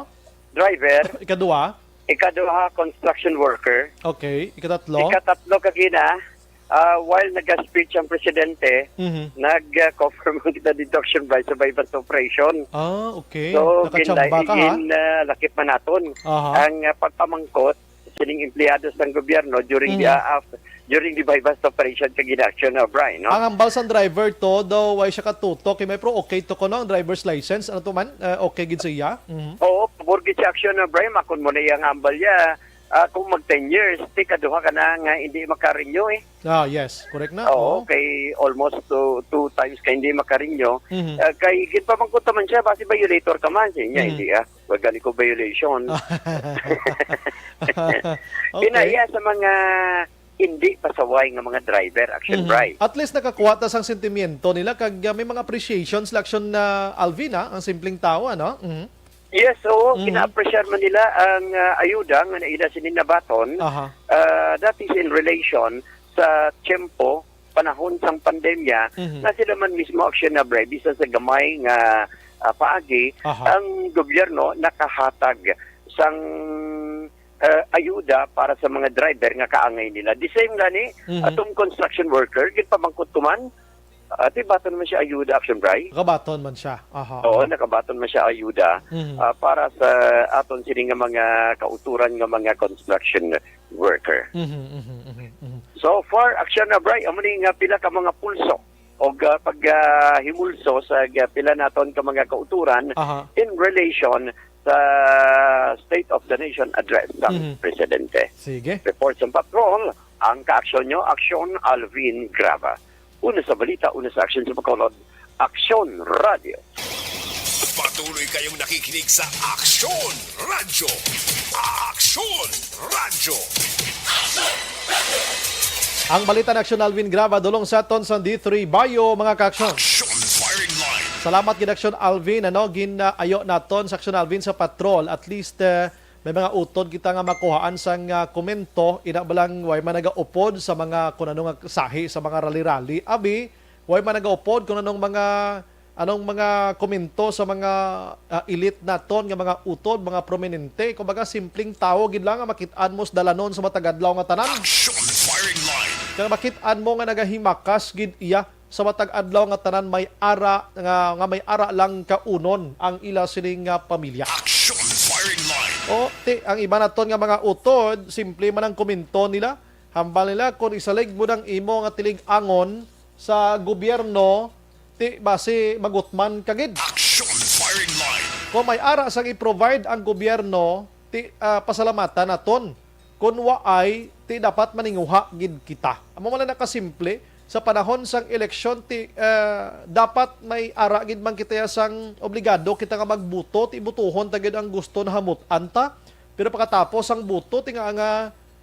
Driver. Ikaduha? Ikaduha, construction worker. Okay. Ikatatlo? Ikatatlo, kagina, ah, while nag-speech ang presidente, Mhm. nag-cover man kita deduction by sa buy-bust operation. Ah, okay. So, Nakachamba gin-, ka, ha? gin-, ah, lakip man naton Aha. ang, ah, pagpamangkot sining empleyado sang gobyerno during the, Mhm. ah, af-, during the buy-bust operation kag in-action na, Brian, no? Ang hambal sang driver to, daw way siya katutok, kay may pro okay to kuno ang driver's license. Ano to man? Eh, okay gid sa iya? Mhm. Oo, pabor gid sa action na, Brian, makon mo na iyang hambal ya. Ah, kung mag ten years, ti kaduha ka na nga hindi makarenew, eh. Ah, yes, correct na. Oo, Oo. kay almost two, two times ka hindi makarenew. Mhm. Ah, kay ginpamangkot naman siya, basi violator ka man, siya niya, Mhm. hindi, ah. Wag gani ko violation. Okay. Pinaiya sa mga hindi pasaway nga mga driver, action Mhm. bright. At least nakakuha ta sang sentimiento nila kag, ah, may mga appreciation sila, action na Alvin, ah, ang simpleng tao, ano? Mhm. Yes, oo, Mhm. kina-appreciate man nila ang, ah, ayuda nga naila sini nabaton. Aha. Ah, that is in relation sa tiyempo, panahon sang pandemya, Mhm. na sila man mismo action na bright, bisan sa gamay nga, ah, paagi, Aha. ang gobyerno nakahatag sang, ah, ayuda para sa mga driver nga kaangay nila. The same gani, Mhm. atong construction worker, ginpamangkot ko man, Ah, di baton man siya ayuda, Action Bry? Nakabaton man siya. Aha, Oo, aha. nakabaton man siya ayuda, Mhm. ah, para sa aton sini nga mga kauturan nga mga construction worker. Mhm, mhm, mhm, mhm. So far, Action na, Bry, amo ni nga pila ka mga pulso o, ah, pag, ah, himulso sa, ah, pila naton ka mga kauturan Aha. in relation sa State of the Nation Address sang Mhm. Presidente. Sige. Report sa patrol, ang kaaksyon nyo, Aksyon Alvin Graba. Una sa balita, una sa aksyon sa Bacolod, Aksyon Radio. Patuloy kayong nakikinig sa Aksyon Radio. Aksyon Radio. Ang balita ni Aksyon Alvin Graba, dulong sa aton sa D three Bayo, mga kaaksyon. Action firing line. Salamat gid, Aksyon Alvin, ano, gin, ah, ayo naton sa Aksyon Alvin sa patrol. At least, eh, may mga utod kita nga makuhaan sang, ah, komento, ina ba lang way man nagaupod sa mga kun ano nga sahi sa mga rally-rally. Abi, way man nagaupod kun anong mga, anong mga komento sa mga, ah, elite naton nga mga utod, mga prominente. Kumbaga, simpleng tawo gid lang nga makit-an mo sa dalanon sa matag adlaw nga tanan. Action firing line. Kag makit-an mo nga nagahimakas gid iya sa matag adlaw nga tanan may ara nga, nga may ara lang kaunon ang ila sining nga pamilya. Action firing line. O, ti, ang iba naton nga mga utod, simple man ang komento nila. Hambal nila, kung isalig mo ng imo nga tilig-angon sa gobyerno, ti, basi magutman ka gid. Action firing line. Kung may ara sang i-provide ang gobyerno, ti, ah, pasalamatan naton. Kung waay, ti dapat maninguha gid kita. Amo man lang nakasimple, sa panahon sang eleksyon, ti, ah, dapat may ara gid man kita ya sang obligado kita nga magbuto, ti butuhon ta gid ang gusto nahamut-an ta. Pero pagkatapos ang buto, ti nga, nga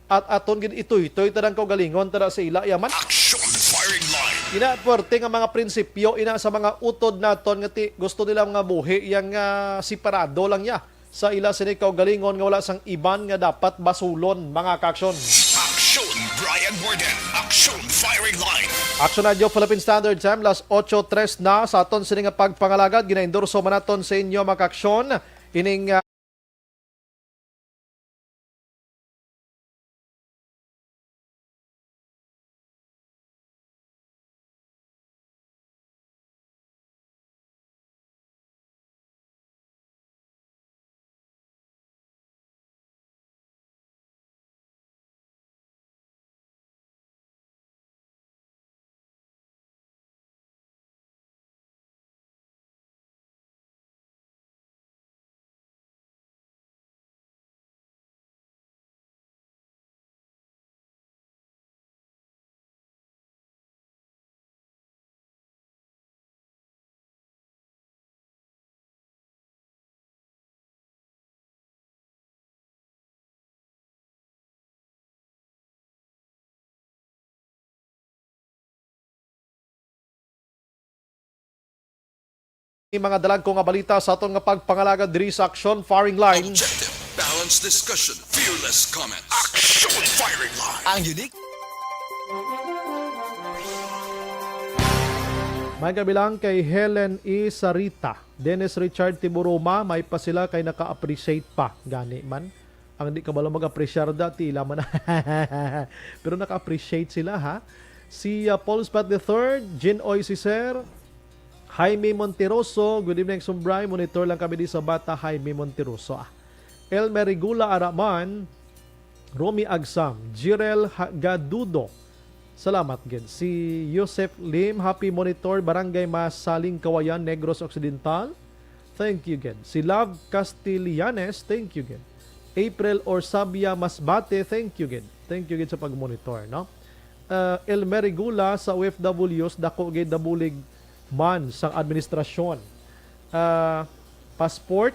at aton gid ituytoy ta ang kaugalingon ta sa ila yaman. Action firing line. Ina, puwerte nga mga prinsipyo, ina sa mga utod naton nga ti, gusto nila nga buhi yang, ah, separado lang ya sa ila sini kaugalingon nga wala sang iban nga dapat basulon, mga kaaksyon. Action, Brian Warden. Action, firing line. Action Radio Philippine Standard Time, las otso tres na sa aton sini nga pagpangalagad. Ginaendorso man naton sa inyo, mga kaaksyon, ining, ah, Mga dalagko nga balita sa aton nga pagpangalagad diri sa Action Firing Line. Objective, balanced discussion, fearless comments. Action Firing Line. Ang unique. May kabilang kay Helen E. Sarita, Dennis Richard Tiburuma, may pa sila kay naka-appreciate pa. Gani man. Ang di kabalo mag-appreciate da, tila man. Pero naka-appreciate sila, ha? Si, ah, Paul Spat the third, Jin Oy Siser, Jaime Monteroso, good evening, Sumbray. Monitor lang kami di sa Bata, Jaime Monteroso, ah. Elmer Regula Araman, Romy Agsam, Jirel Ha-, Gadudo. Salamat gid. Si Yosef Lim, happy monitor, Barangay Masaling, Kawayan, Negros Occidental. Thank you gid. Si Love Castellanes, thank you gid. April Orsabia Masbate, thank you gid. Thank you gid sa pag-monitor, no? Ah, Elmer Regula sa O F Ws, dako gid nabulig man sang administrasyon. Ah, passport,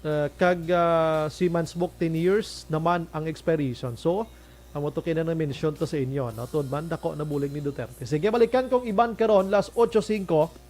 ah, kag, ah, seaman's book, ten years naman ang expiration. So, amo to kay na mention to sa inyo, no? Tuod man, dako nabulig ni Duterte. Sige, balikan kong iban karon, las otso singko.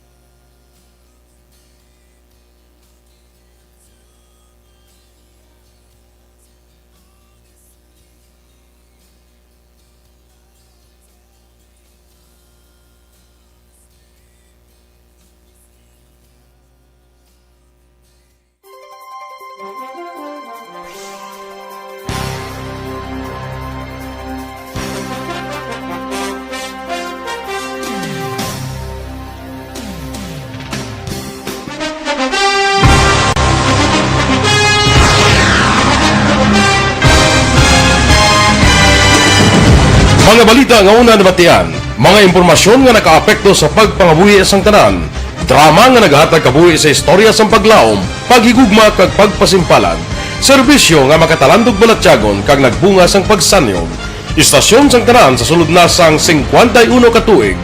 Mga balita nga una nabatian, mga impormasyon nga nakaapekto sa pagpangabuhi sang tanan, drama nga nagahatag kabuhi sa istorya sang paglaom, paghigugma kag pagpasimpalan, serbisyo nga makatalandog balatyagon kag nagbunga sang pagsanyog. Istasyon sang tanan sa sulod na sang singkwenta y uno ka tuig,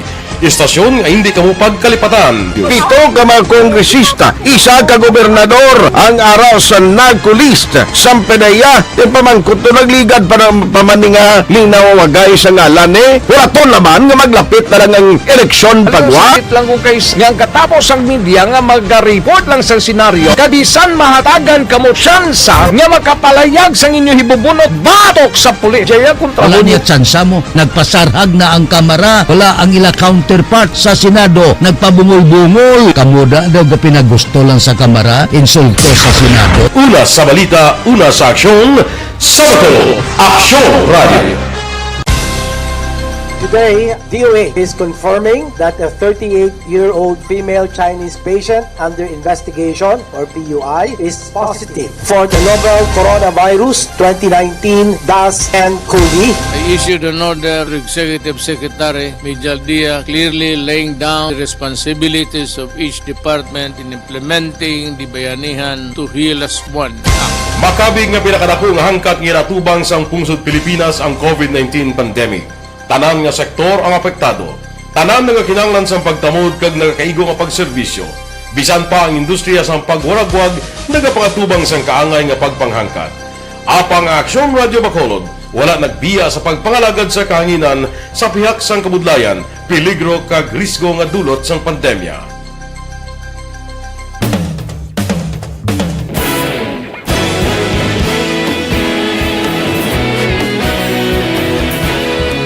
istasyon nga hindi kamo pagkalipatan. Pito ka mga kongresista, isa ka gobernador ang ara sa NAGCO list. Sampanaya, ipamangkot to nagligad pa ng pamaninga minawagay sa ngalan ni. Wala to naman nga maglapit na lang ang eleksyon pagwa. Sakit lang kung kay nga ang katapos ang media nga magareport lang sa senaryo. Kabisan mahatagan kamo tsansa nga makapalayag sang inyo hibubunot batok sa pulis. Jaya kontra Wala mo niya tsansa mo. Nagpasarhag na ang Kamara. Wala ang ila counterpart sa Senado. Nagpabungol-bungol. Kamo da daw gapinagusto lang sa Kamara, insulto sa Senado. Una sa balita, una sa aksyon, sa Bacolod, Aksyon Radio. Today, D O A is confirming that a thirty-eight-year-old female Chinese patient under investigation, or P U I, is positive for the novel Coronavirus twenty nineteen dash N COVID. I issued an order to Executive Secretary Mijal Dia, clearly laying down the responsibilities of each department in implementing the Bayanihan to Heal Us One Act. Makabig nga pinakadako nga hangkat nga ginatubang sang pungsod Pilipinas ang COVID nineteen pandemic. Tanan nga sektor ang apektado. Tanan nagakinahanglan sang pagtamod kag nagakaigo nga pagserbisyo. Bisan pa ang industriya sang pagwaragwag nagapangatubang sang kaangay nga pagpanghangkat. Apang ang Aksyon Radyo Bacolod wala nagbiya sa pagpangalagad sa kahanginan sa pihak sang kabudlayan, peligro kag risgo nga dulot sang pandemya.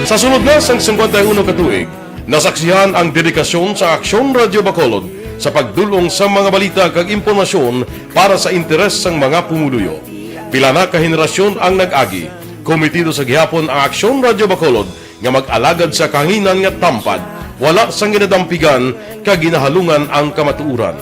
Sa sulod na sang singkwenta y uno ka tuig, nasaksihan ang dedikasyon sa Aksyon Radyo Bacolod sa pagdul-ong sa mga balita kag impormasyon para sa interes sang mga pumuluyo. Pila na ka henerasyon ang nag-agi, komitido sa gihapon ang Aksyon Radyo Bacolod nga mag-alagad sa kahanginan nga tampad, wala sang ginadampigan kag ginahalungan ang kamatuoran.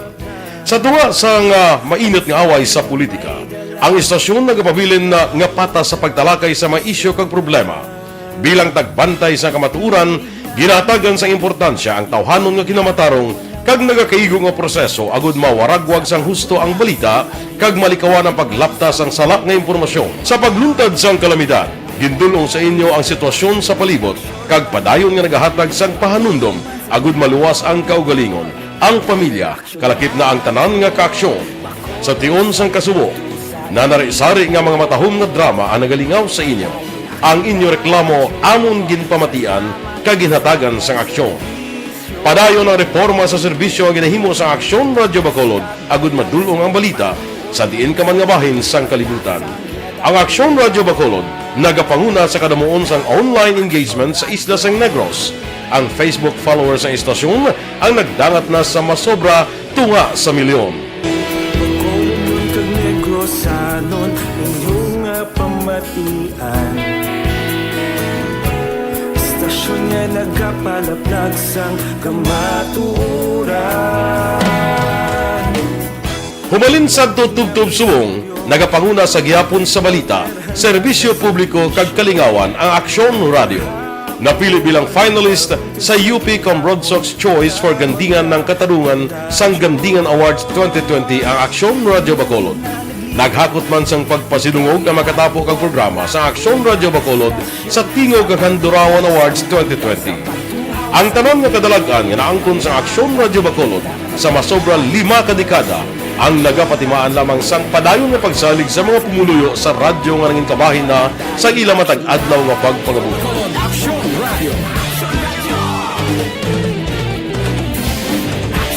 Sa tunga sang, ah, mainit nga away sa politika, ang istasyon nagapabilin na nga patas sa pagtalakay sa mga isyu kag problema. Bilang tagbantay sa kamatuoran, ginahatagan sang importansya ang tawhanon nga kinamatarong kag nagakaigo nga proseso agud mawaragwag sang husto ang balita kag malikawan ang paglapta sang sala nga impormasyon. Sa pagluntad sang kalamidad, gindul-ong sa inyo ang sitwasyon sa palibot kag padayon nga nagahatag sang pahanumdom agud maluwas ang kaugalingon, ang pamilya, kalakip na ang tanan nga kaaksyon. Sa tion sang kasubo, nanari-sari nga mga matahom nga drama ang nagalingaw sa inyo. Ang inyo reklamo amon ginpamatian kag ginhatagan sang aksyon. Padayon ang reporma sa serbisyo nga ginahimo sa Aksyon Radyo Bacolod agud madul-ong ang balita sa diin ka man nga bahin sang kalibutan. Ang Aksyon Radyo Bacolod nagapanguna sa kadamuon sang online engagement sa isla sang Negros. Ang Facebook followers sang istasyon ang nagdangat na sa masobra tunga sa milyon. Bacolodnon kag Negrosanon, inyo nga pamatian. Istasyon nga nagapalaplag sang kamatuoran. Humalin sadto tubtob subong, nagapanguna sa gihapon sa balita, serbisyo publiko kag kalingawan ang Aksyon Radio. Napili bilang finalist sa U P Comrodsocs Choice for Gandingan ng Katarungan sang Gandingan Awards twenty twenty ang Aksyon Radio Bacolod. Naghakot man sang pagpasidungog ang makatapo kag programa sa Aksyon Radio Bacolod sa Tingog kag Handurawan Awards twenty twenty. Ang tanan nga kadalag-an nga naangkon sa Aksyon Radio Bacolod sa masobra lima ka dekada ang nagapatimaan lamang sang padayon nga pagsalig sa mga pumuluyo sa radyo nga nangin kabahin na sa ila matag adlaw nga pagpangabuhi. Aksyon Radio.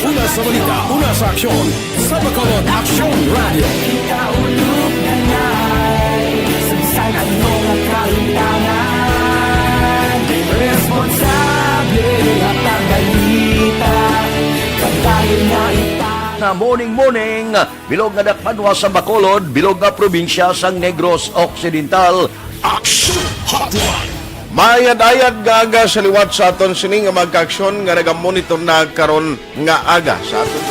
Una sa balita, una sa aksyon, sa Bacolod Aksyon Radio. Ikaulog na nga, sa bisan ano nga kahimtangan, responsable nga pagbalita, padayon nga ita- Na morning, morning, bilog nga dakpanwa sa Bacolod, bilog nga probinsya sang Negros Occidental. Action Hotline. Maayad-ayad nga aga sa liwat sa aton sini nga mga kaaksyon nga nagamonitor na karon nga aga sa aton.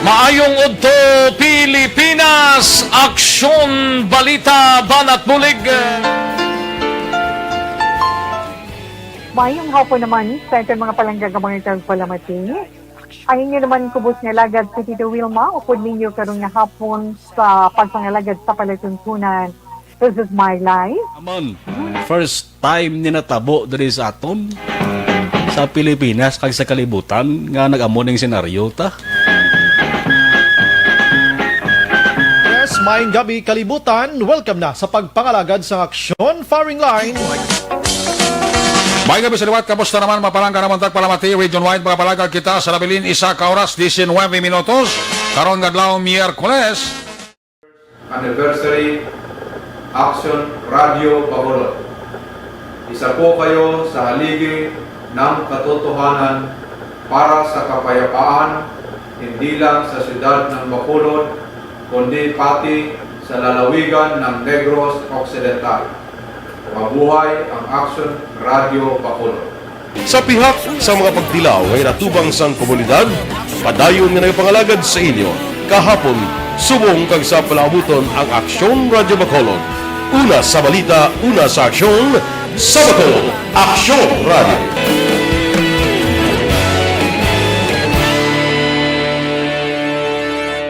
Maayong udto, Pilipinas! Aksyon, balita, banat bulig. Mayong hapon naman sa aton mga palangga nga mga tagpalamati. Ang inyo naman kubos nga alagad si Tito Wilma, upod ninyo karon nga hapon sa pagpangalagad sa palatuntunan. This is my life. Amon, first time ni natabo diri sa aton, sa Pilipinas kag sa kalibutan nga nag-amo ning senaryo ta. Yes, maayong gabi, kalibutan. Welcome na sa pagpangalagad sang Aksyon Firing Line. May gabi sa liwat, kamusta naman, mapalangga naman tagpalamati, region-wide, mga palagag kita sa nabilin, isa ka oras, diecinuebe minutos, karon nga adlaw, Miyerkules. Anniversary, Aksyon Radio Bacolod. Isa po kayo sa haligi ng katotohanan para sa kapayapaan, hindi lang sa siyudad ng Bacolod, kundi pati sa lalawigan ng Negros Occidental. Mabuhay ang Aksyon Radio Bacolod. Sa pihak sa mga pagtilaw nga ginatubang sang komunidad, padayon nga nagapangalagad sa inyo kahapon, subong kag sa palaabuton ang Aksyon Radio Bacolod. Una sa balita, una sa aksyon, sa Bacolod, Aksyon Radio.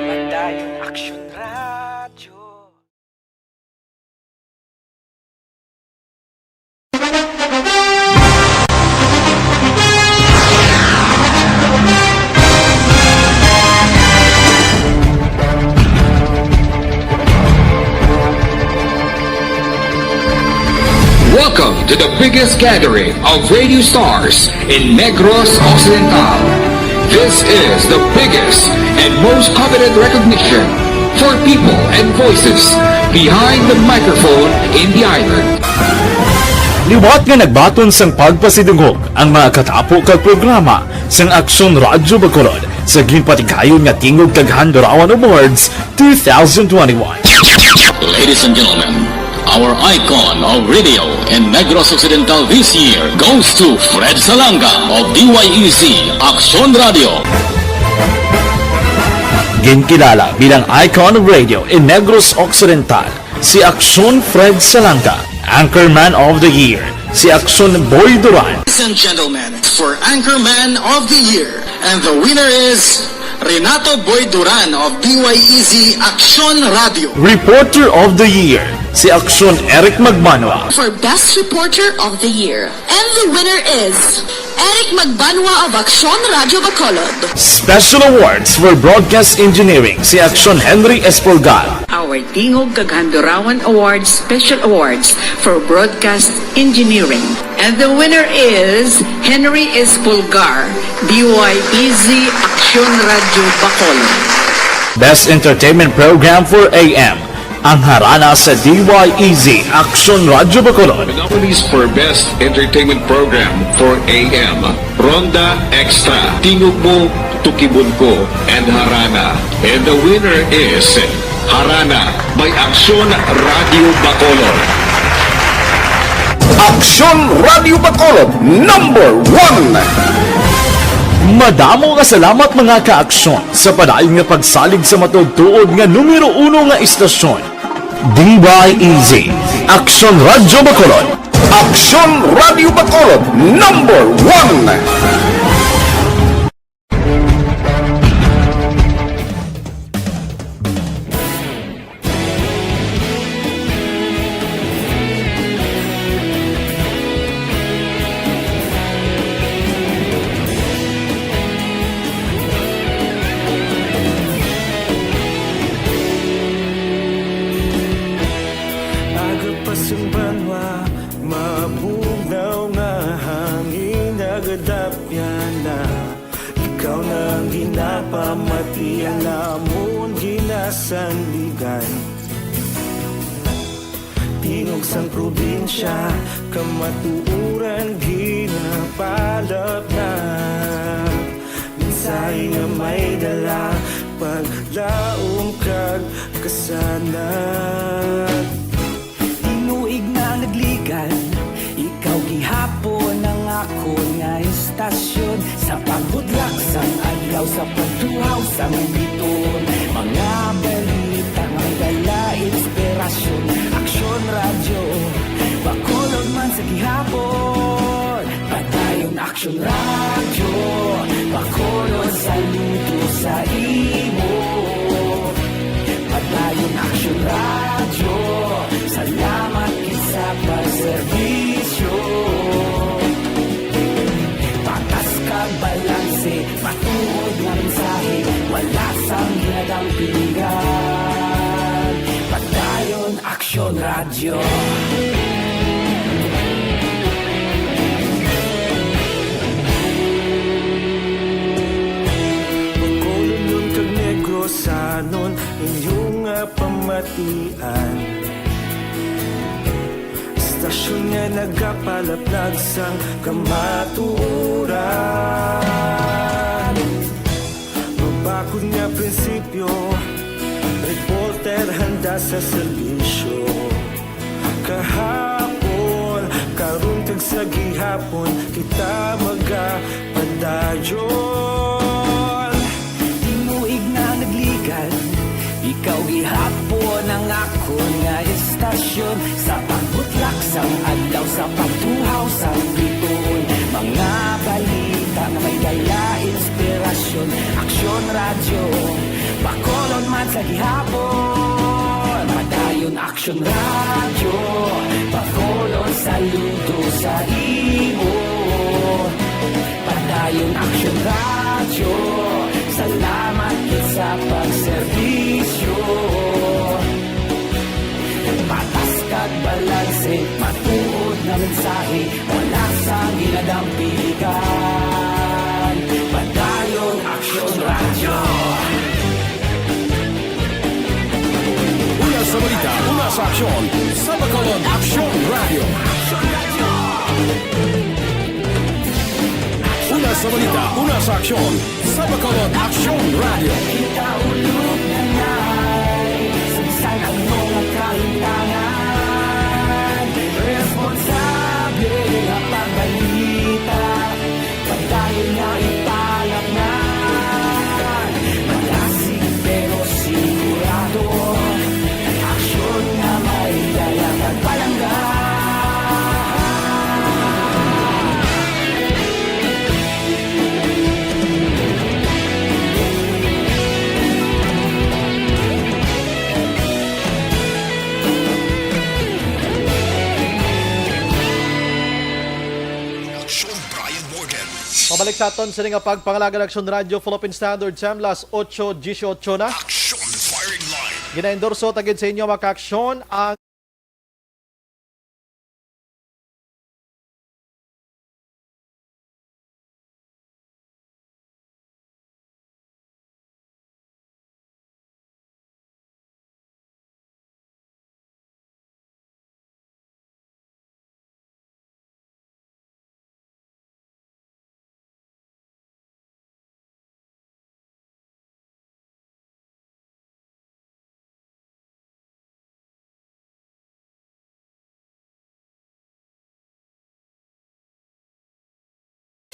Padayon Aksyon Radio. Welcome to the biggest gathering of radio stars in Negros Occidental. This is the biggest and most coveted recognition for people and voices behind the microphone in the island. Liwat nga nagbaton sang pagpasidungog ang mga katapo kag programa sang Aksyon Radyo Bacolod sa ginpatigayon nga Tingog kag Handurawan Awards two thousand twenty-one. Ladies and gentlemen, our icon of radio in Negros Occidental this year goes to Fred Salanga of D Y E Z Aksyon Radio. Ginkilala bilang icon of radio in Negros Occidental si Aksyon Fred Salanga, Anchorman of the Year si Aksyon Boy Duran. Ladies and gentlemen, for Anchorman of the Year, and the winner is Renato Boy Duran of D Y E Z Aksyon Radio. Reporter of the Year si Aksyon Eric Magbanwa. For Best Reporter of the Year, and the winner is Eric Magbanwa of Aksyon Radio Bacolod. Special Awards for Broadcast Engineering si Aksyon Henry Espolgar. Our Tingog kag Handurawan Awards Special Awards for Broadcast Engineering. And the winner is Henry Espolgar, D Y E Z Aksyon Radio Bacolod. Best Entertainment Program for A M, ang Harana sa D Y E Z Aksyon Radyo Bacolod. The nominees for Best Entertainment Program for A M, Ronda Extra, Tingog Mo, Tukibon Ko, and Harana. And the winner is Harana by Aksyon Radio Bacolod. Aksyon Radio Bacolod, number one. Madamo nga salamat, mga ka-Aksyon, sa padayon nga pagsalig sa matuod-tuod nga numero uno nga istasyon, D Y E Z, Aksyon Radio Bacolod. Aksyon Radio Bacolod, number one. Aga pa sang banwa, mabugnaw nga hangin, nagadapyan na. Ikaw na ang ginapamati, ang amon ginasandigan. Tingog sang probinsya, kamatuoran ginapalapnag. Mensahe nga may dala, paglaom kag kasanag. Tinuig na nagligan, ikaw gihapon ang akon nga istasyon. Sa pagbudlak sang adlaw, sa pagtuhaw sang biton, mga balita may dala inspirasyon. Aksyon Radyo Bacolod man sa gihapon. Aksyon Radyo, Bacolod, saludo sa imo. Padayon Aksyon Radyo, salamat gid sa pagserbisyo. Patas kag balanse, matuod nga mensahe, wala sang ginadampingan. Padayon Aksyon Radyo. Bacolodnon kag Negrosanon, inyo nga pamatian. Istasyon nga nagapalaplag sang kamatuoran. Mabakod nga prinsipyo, reporter handa sa serbisyo. Kahapon, karon kag sa gihapon, kita magapadayon. Tinuig na nagligan, ikaw gihapon ang akon nga istasyon. Sa pagbutlak sang adlaw, sa pagtuhaw sang bituon, mga balita nga may dala inspirasyon. Aksyon Radyo, Bacolod man sa gihapon. Padayon Aksyon Radyo, Bacolod, saludo sa imo. Padayon Aksyon Radyo, salamat gid sa pagserbisyo. Patas kag balanse, matuod nga mensahe, wala sang ginadampigan. Padayon Aksyon Radyo. Una sa balita, una sa aksyon, sa Bacolod Aksyon Radyo. Una sa balita, una sa aksyon, sa Bacolod Aksyon Radyo. Kita ulog na ngay, sa bisan ano nga kahitangan, responsable nga pagbalita, padayon nga ipalapnan. Malasig pero sigurado, aksyon nga may dala kag palangga. Aksyon Brian Morgan. Pabalik sa aton sini nga pagpangalagan, Aksyon Radyo Philippine Standard Time, las ocho dieciocho na. Aksyon Firing Line. Ginaendorso ta gid sa inyo, mga kaaksyon, ang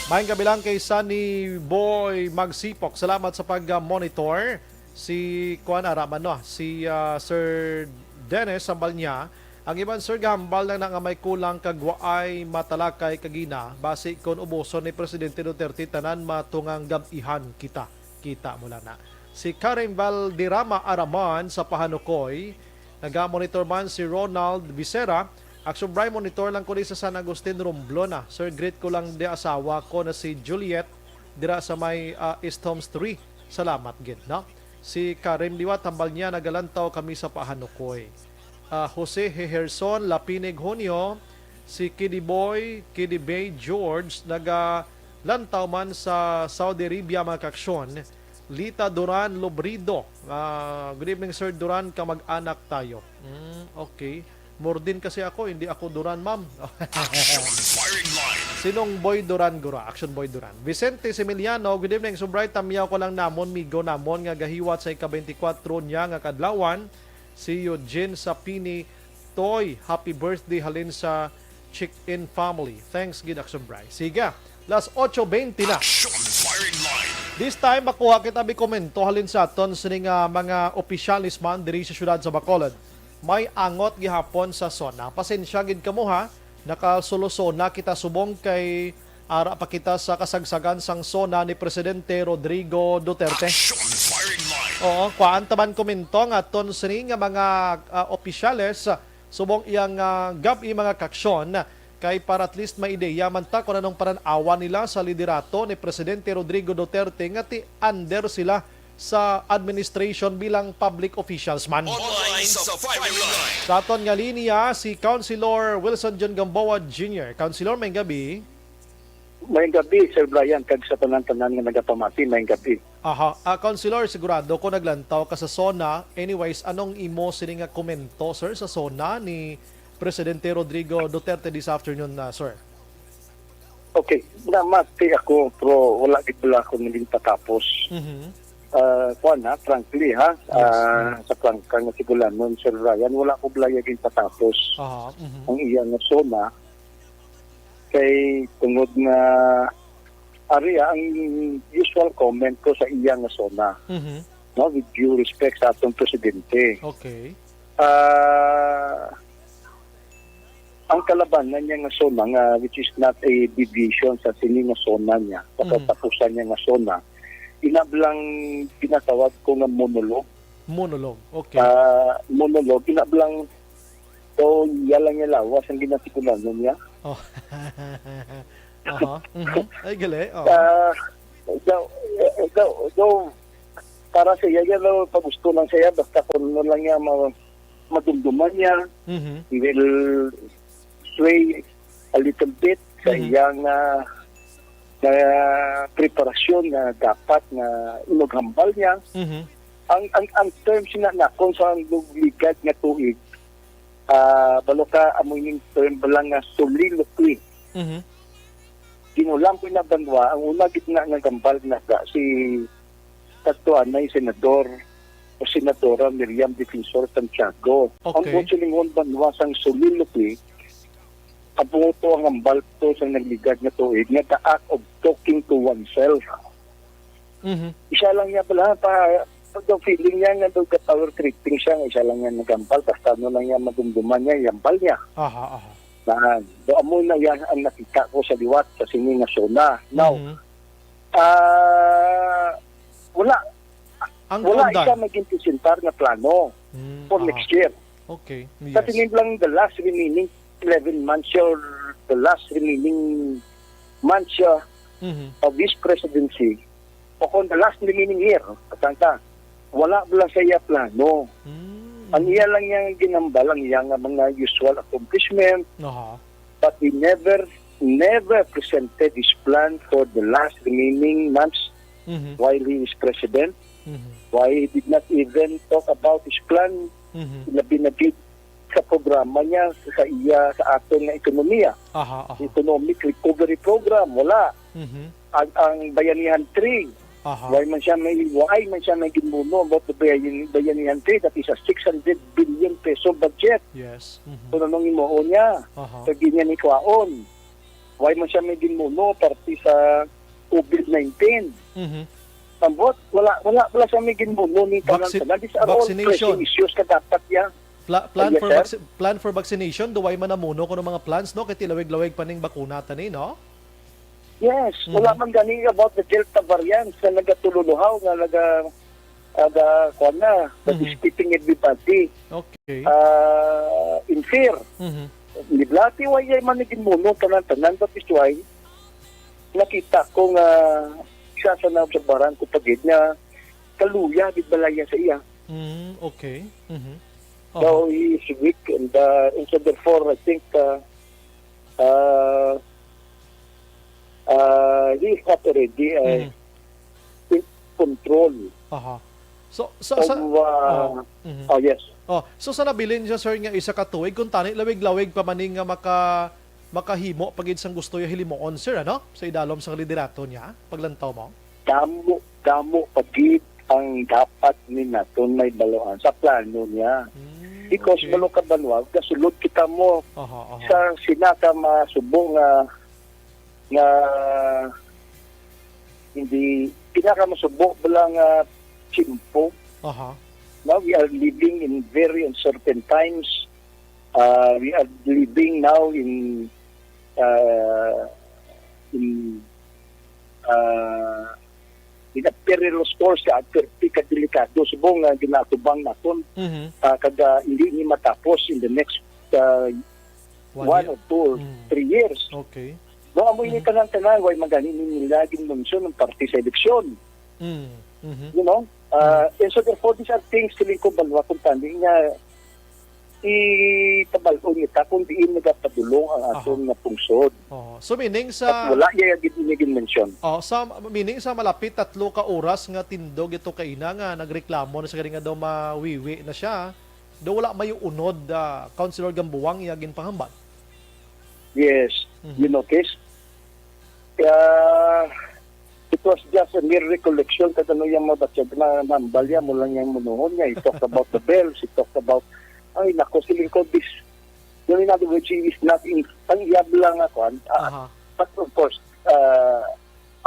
Maayong kabilang kay Sunny Boy Magsipok. Salamat sa pag-monitor. Si kuan ara man, no? Si, ah, Sir Dennis Sambalnya. Ang iban, sir, gahambal lang na nga may kulang kag waay matalakay kagina. Basi kon ubuson ni Presidente Duterte, tanan matungang gab-ihan kita. Kita mo lang na. Si Karen Valderrama Araman sa Pahanukoy. Naga-monitor man si Ronald Vicera. Action Bry, monitor lang ko di sa San Agustin, Romblon, ah. Sir, greet ko lang di asawa ko na si Juliet dira sa may, ah, East Homes three. Salamat gid, no? Si Karim liwat, hambal niya, nagalantaw kami sa Pahanukoy. Ah, Jose Heherson, Lapinig Junio, si Kidi Boy, Kidi Bay George, nagalantaw man sa Saudi Arabia, mga kaaksyon. Lita Duran Lobrido. Ah, good evening, Sir Duran, kamag-anak tayo. Mm, okay. Mordin kasi ako, hindi ako Duran, ma'am. Action Firing Line. Sinong Boy Duran gura? Action Boy Duran. Vicente Similiano, good evening. Subray, tamyaw ko lang namon, migo namon nga gahiwat sa ika-twenty-four niya nga kadlawan, si Eugene Sapini Toy. Happy birthday halin sa Chick-In family. Thanks gid, Action Bry. Sige, las ocho veinte na. Action Firing Line. This time, makuha kita bi komento halin sa aton sining, ah, mga opisyales man diri sa siyudad sa Bacolod. May angot gihapon sa SONA. Pasensya gid kamo, ha. Nakasulo SONA kita subong kay Ara pa kita sa kasagsagan sang SONA ni Presidente Rodrigo Duterte. Action Firing Line. Oo, kuhaan ta man komento nga aton sini nga mga, ah, opisyales subong iyang, ah, gab-i mga kaaksyon, kay para at least may ideya man ta kung anong panan-awan nila sa liderato ni Presidente Rodrigo Duterte nga ti-under sila sa administration bilang public officials man. Online sa Firing Line. Sa aton nga linya, si Councilor Wilson John Gamboa Junior. Councilor, may gabi. May gabi, Sir Brian, kag sa tanan-tanan nga nagapamati, may gabi. Aha. Ah, Councilor, sigurado ko naglantaw ka sa SONA. Anyways, anong imo sini nga komento, sir, sa SONA ni Presidente Rodrigo Duterte this afternoon, ah, sir? Okay, namati ako, pero wala gid bala ako naging patapos. Mhm. Ah, kuwan, ha, frankly, ha, Yes. ah, Mhm. sa prangka nga tigulangon, Sir Ryan, wala ko bala gid patapos Aha. Mhm. ang iya nga SONA. Kay tungod nga, ari, ah, ang usual comment ko sa iya nga SONA, Mhm. no, with due respect sa atong presidente. Okay. Ah, ang kalabanan niya nga SONA nga, which is not a division sa sini nga SONA niya, sa Mhm. katapusan niya nga SONA, ina bala ang ginatawag ko nga monologue. Monologue, okay. Ah, monologue, ina bala ang, so, iya lang niya lawas ang ginatigulangon niya. Oh. Aha. Mhm. Ay, gali. Oo. Ah, daw, daw, daw, para sa iya, yan daw, pagusto lang sa iya, basta kung ano lang niya ma-, madumduman niya, Mhm. he will sway a little bit sa Mhm. iyang, ah, na preparasyon na dapat na inughambal niya. Mhm. Ang, ang, ang term sina nakon sa nagligad nga tuig, ah, balo ka, amo ning term bala nga soliloquy. Mhm. Ginulam ko na banwa, ang una gid nga nagambal na ga si katuanay Senador o Senadora Miriam Defensor Santiago. Ang Okay. buot silingon banwa sang soliloquy, ang buot ang ambal to sa nagligad nga tuig nga the act of talking to oneself. Mhm. Isa lang niya pala, pa, pag ang feeling niya nga daw ka-power tripping siya, nga isa lang niya nagambal, basta ano lang niya madumduman niya, iyambal niya. Aha, aha. Na, do amo na yan ang nakita ko sa liwat sa sini nga SONA. Now, Mhm. ah, wala, Ang wala kaundan. isa maging presentar na plano Mm, for aha. next year. Okay, Sa yes. tingin lang, the last remaining eleven months or the last remaining months, ah, Mhm. of his presidency, o kung the last remaining year, patanta, wala bala sa iya plano. Mm. Ang iya lang niya ginambal ang iya nga mga usual accomplishment, Aha. but he never, never presented his plan for the last remaining months Mhm. while he is president. Mhm. Why he did not even talk about his plan, Mhm. labi na gid sa programa niya sa iya, sa aton nga ekonomiya. Aha, aha. Economic recovery program, wala. Mhm. Ang, ang Bayanihan three, Aha. why man siya may, why man siya may ginmuno about the Bayan-, Bayanihan three, that is a six hundred billion peso budget. Yes. Mhm. Kung anong imuon niya, Aha. pag niya ni kwaon. Why man siya may ginmuno parte sa covid nineteen? Mhm. Ambot, wala, wala, wala siya may ginmuno ni Vaccine, tanan-tanan. These are all vaccination. pressing issues na dapat niya. Pla-, plan Yes, for sir. vacci-, plan for vaccination, do why man namuno kuno mga plans, no? Kay tilawig-lawig pa ning bakuna tani, no? Yes, Mhm. wala man gani about the Delta variant na nagatululuhaw, nga naga-, naga-, kuwan na, that is Mhm. keeping everybody Okay. ah, in fear. Mhm. Ni Blati, why ay man naging mono tanan-tanan, that is why nakita ko nga siya sa naobserbaran ko pa gid nga kaluya gid balaya sa iya. Mm, okay. Mhm. Aha. Now he is weak and, uh, and so therefore I think, uh, uh, uh, he is not already, uh, Mhm. in control Aha. So, sa, of, sa, uh, oh, mhm. oh, yes. Oh, so sa nabilin siya, sir, nga isa ka tuig, kung tani lawig-lawig pa man ni nga maka-, makahimo pa gid sang gusto niya hilimuon, sir, ano? Sa idalom sang liderato niya, paglantaw mo? Damo, damo pa gid ang dapat ni naton may baluhan sa plano niya. Mm, Because okay. Balo ka banwa, gasulod kita mo Aha, aha. sa sina ka masubo nga, nga hindi, pinakamasubo bala nga tiyempo. Aha. Now we are living in very uncertain times. Uh, we are living now in, uh, ah, in a perilous course, ah, perti ka delikado subong nga ginaatubang naton, Mhm. ah, kag, ah, hindi ni matapos in the next, ah, One one year. or two or Mm. three years. Okay. No, amo ini Mhm. tanan-tanan, way man gani ni nila ginmensyon ang parte sa eleksyon. Mm. Mhm. You know? Ah, Mm. and so therefore, these are things, siling ko, Balwa, kung tani nga itabal-on kita kung diin nagapadulong ang Aha. aton nga pungsod. Oo. So, meaning At sa wala niya gid ini ginmensyon. Oh, sa, meaning sa malapit tatlo ka oras nga tindog ito kaina nga nagreklamo na siya nga daw mawiwi na siya, daw wala may unod, ah, Councilor Gambuang, iya ginpahambal. Yes, Mhm. you notice? Kaya, it was just a mere recollection, kag ano yung mga batyag na nambal niya, mo lang yung munuhon niya. He talked about the bells, he talked about, ay, nako, siling ko, this, you know, in other words, he is not in, ang iyab lang ako, ah, Aha. but of course, ah,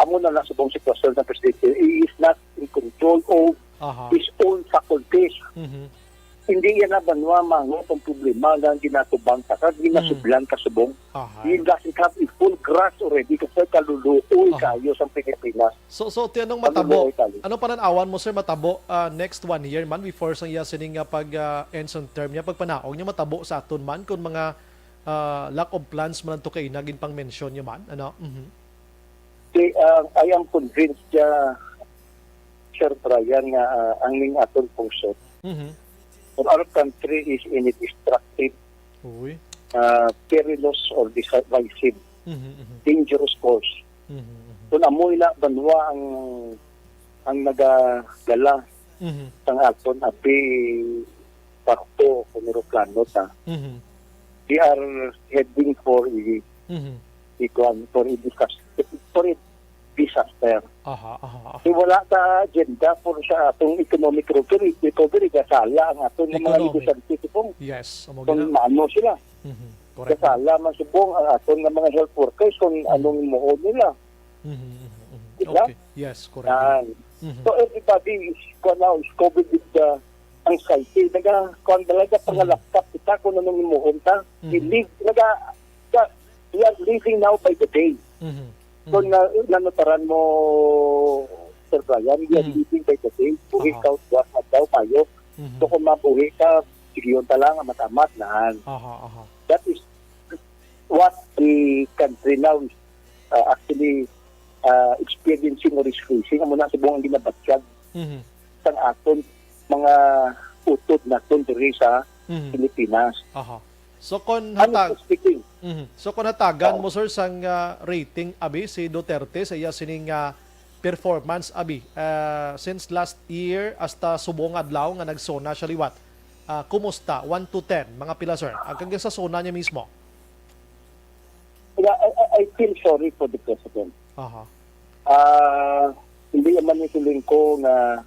amo na lang sa buong sitwasyon ng presidente, he is not in control of Aha. his own faculties. Mhm. Hindi yan na banwa mangot ang problema nga ginatubang ta kag ginasublan ka subong. Aha. He doesn't have a full grasp already kasi kaluluoy Aha. kayo sa Pilipinas. So, so, ti, anong matabo? Kaluluoy kayo. Anong pananawan mo, sir, matabo, ah, next one year man before sa iya sining nga pag, ah, ends on term niya, pagpanaog niya, matabo sa aton man kung mga, ah, lack of plans man to kay naging pang-mention niya man, ano? Mhm. Kay, ah, I am convinced, ah, Sir Brian, nga, ah, ang ning aton pungsod Mhm. for our country is in a destructive, Uy. ah, perilous or divisive, Mhm, mhm. dangerous course. Mhm, mhm. Kung amo ila banwa ang, ang nagadala Mhm. sang aton, abi, barko kung eroplano ta, Mhm. they are heading for a, Mhm. a kuwan, for a disaster, for a disaster. Aha, aha, aha. So, wala ta agenda for sa atong economic recovery, recovery, gasala ang aton nga mga Economic. negosyante kung, Yes, amo kung gina. maano sila. Mhm, correct. Gasala man subong ang aton nga mga health workers kung Mhm. anong muon nila. Mhm, mhm, mhm. Diba? Okay. Yes, correct. Yan. Mhm. So, everybody is, kuwan now, is covered with the anxiety. Naga, kuwan talaga, Mhm. pangalapkap kita kung anong imuon ta. We Mhm. live, naga, ka-, we are living now by the day. Mhm. Kung Mhm. na, nanutaran mo, Sir Brian, we are Mhm. living by the day. Buhi Aha. ka, buwas na daw, mayo. Mhm. So, kung mabuhi ka, sige yun ta lang, amat-amat na. Aha, aha. That is what the country now is, uh, actually, uh, experiencing or is facing. Amo na subong ang ginabatyag Mhm. sang aton mga utod naton diri sa Mhm. Pilipinas. Aha. So, kung Honestly hatag-, speaking. Mhm. So, kung hatagan Oo. mo, sir, sang, ah, rating, abi, si Duterte sa iya sining, ah, performance, abi, ah, since last year hasta subong adlaw nga nagsona siya liwat, ah, kumusta? One to ten, mga pila, sir? Ang kag sa sona niya mismo? Yeah, I, I, I feel sorry for the president. Aha. Ah, hindi naman yung feeling ko nga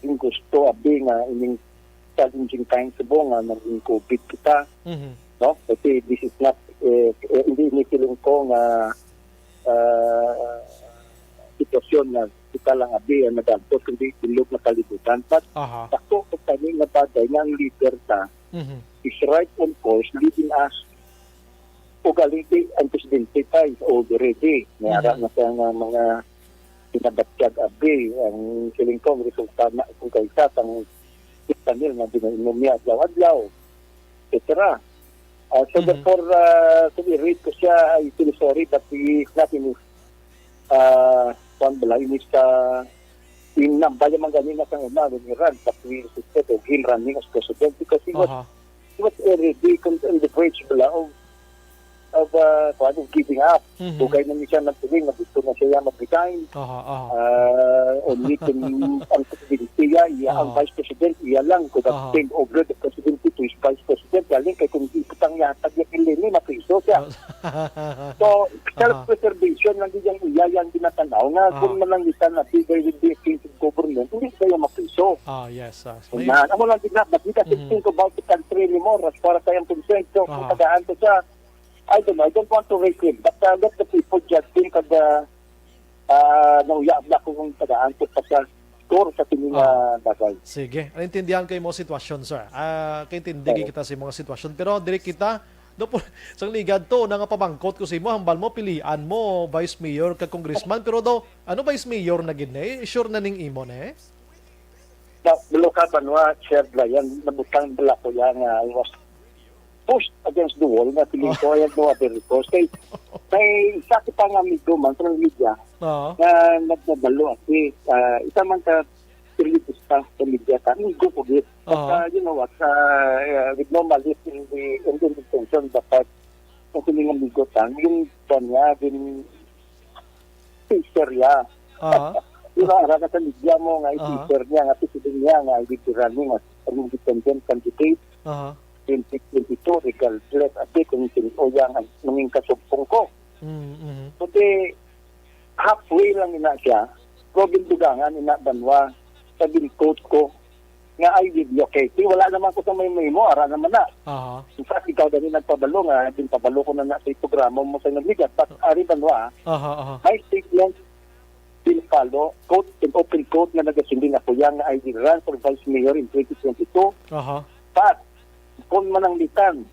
yung gusto, abi, nga ining challenging times subong nga naging covid kita, Mhm. no? Kasi this is not, eh, eh, hindi yung feeling ko nga, ah, sitwasyon nga kita lang, abi, ang nag-antos, kundi bilog na kalibutan. But Aha. ako, kung kami nga bagay nga ang leader ta Mhm. is right on course, leading us. Ug aliti ang presidente pa is old already. May ara Mhm. na siya nga mga pinabatyag, abi. Ang siling ko, ang resulta na kung kaysa sang fentanyl nga ginainom niya adlaw-adlaw, et cetera. Ah, so Mhm. therefore, ah, kung i-rate ko siya, I feel sorry, but he is not in his, ah, kuwan bala, in his, ah, in nambay man ganina sang una, when he ran, but we insisted of him running as president because he was Aha. He was already con-, on the verge bala of, of, uh, kuwan, of giving up. Mhm. Dugay na niya siya nagtuling nga gusto na siya mag-resign. Aha, aha. Ah, only kung ang presidente iya, iya ang Aha. vice president, iya lang. Could have Aha. turned over the presidency to his vice president. Galing kay kung iputang niya, tag niya kay Leni, mapriso siya. So, Aha. self-preservation lang din yung iya, yung ginatanaw nga Aha. kung manangitan na, there will be a change of government, hindi kayo mapriso. Ah, yes, ah, May Na, amo lang din na, but we doesn't Mhm. think about the country anymore. As far as I am concerned, so, kung Aha. tagaan ko siya, I don't know, I don't want to rate him, but, uh, let the people judge him kag, uh, uh, nauya na ako kung tagaan ko pa siya score sa tining, Ah. uh, bagay. Sige, naintindihan ko yung mga sitwasyon, sir. Ah, kaintindi Oo. kita sa mga sitwasyon. Pero diri kita, Sang ligad to, una nga pamangkot ko sa imo, hambal mo, pilian mo, vice mayor ka congressman, pero daw, ano, vice mayor na gid na eh? Sure na ning imo na eh? Na, Luka Banwa, Sir Brian, nabutang bala ko yan nga I was pushed against the wall nga feeling ko, I have no other recourse. Kay, kay isa kita nga amigo man sa media, Oo. nga nagdadalo ako, ah, isa man ka periodista sa media ka, amigo ko gid. But, Oo. ah, you know what, ah, uh, with no malice in the, in the intention, but, uh, kasi nga amigo ta, yung ba niya, din teaser niya. Aha. Di ba, ara ka sa media mo nga Aha. i-teaser niya, nga teaser niya, nga i-teaser niya, nga ang independent candidate, Aha. twenty twenty-two, regardless, ati kung sino yang ang nanging kasugpong ko. Mm, mhm. Kundi, halfway lang ina siya, pero gindugangan ina Banwa, sa ginquote ko, nga I will be okay. Di, wala naman ko sa may mo, ara naman na. Aha. In fact, ikaw dali nagpabalo nga, ginpabalo ko na na sa programa mo sa nagligad. But, ari Banwa, Aha, aha. my statement will follow, quote, and open quote, nga nagasiling ako yan nga I will run for vice mayor in twenty twenty-two. Aha. But, kung mananglitan,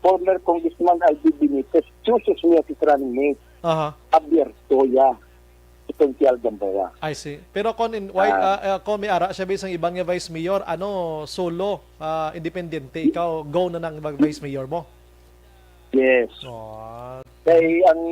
former Congressman Alvin Benitez chooses me as his running mate, Aha. abierto ya si Konsehal Gamboa. I see. Pero kung in, why, Ah. ah, ah, kung may ara siya bisan iban nga vice mayor, ano, solo, ah, independente, ikaw, go na nang mag-vice mayor mo? Yes. Oh. Kay ang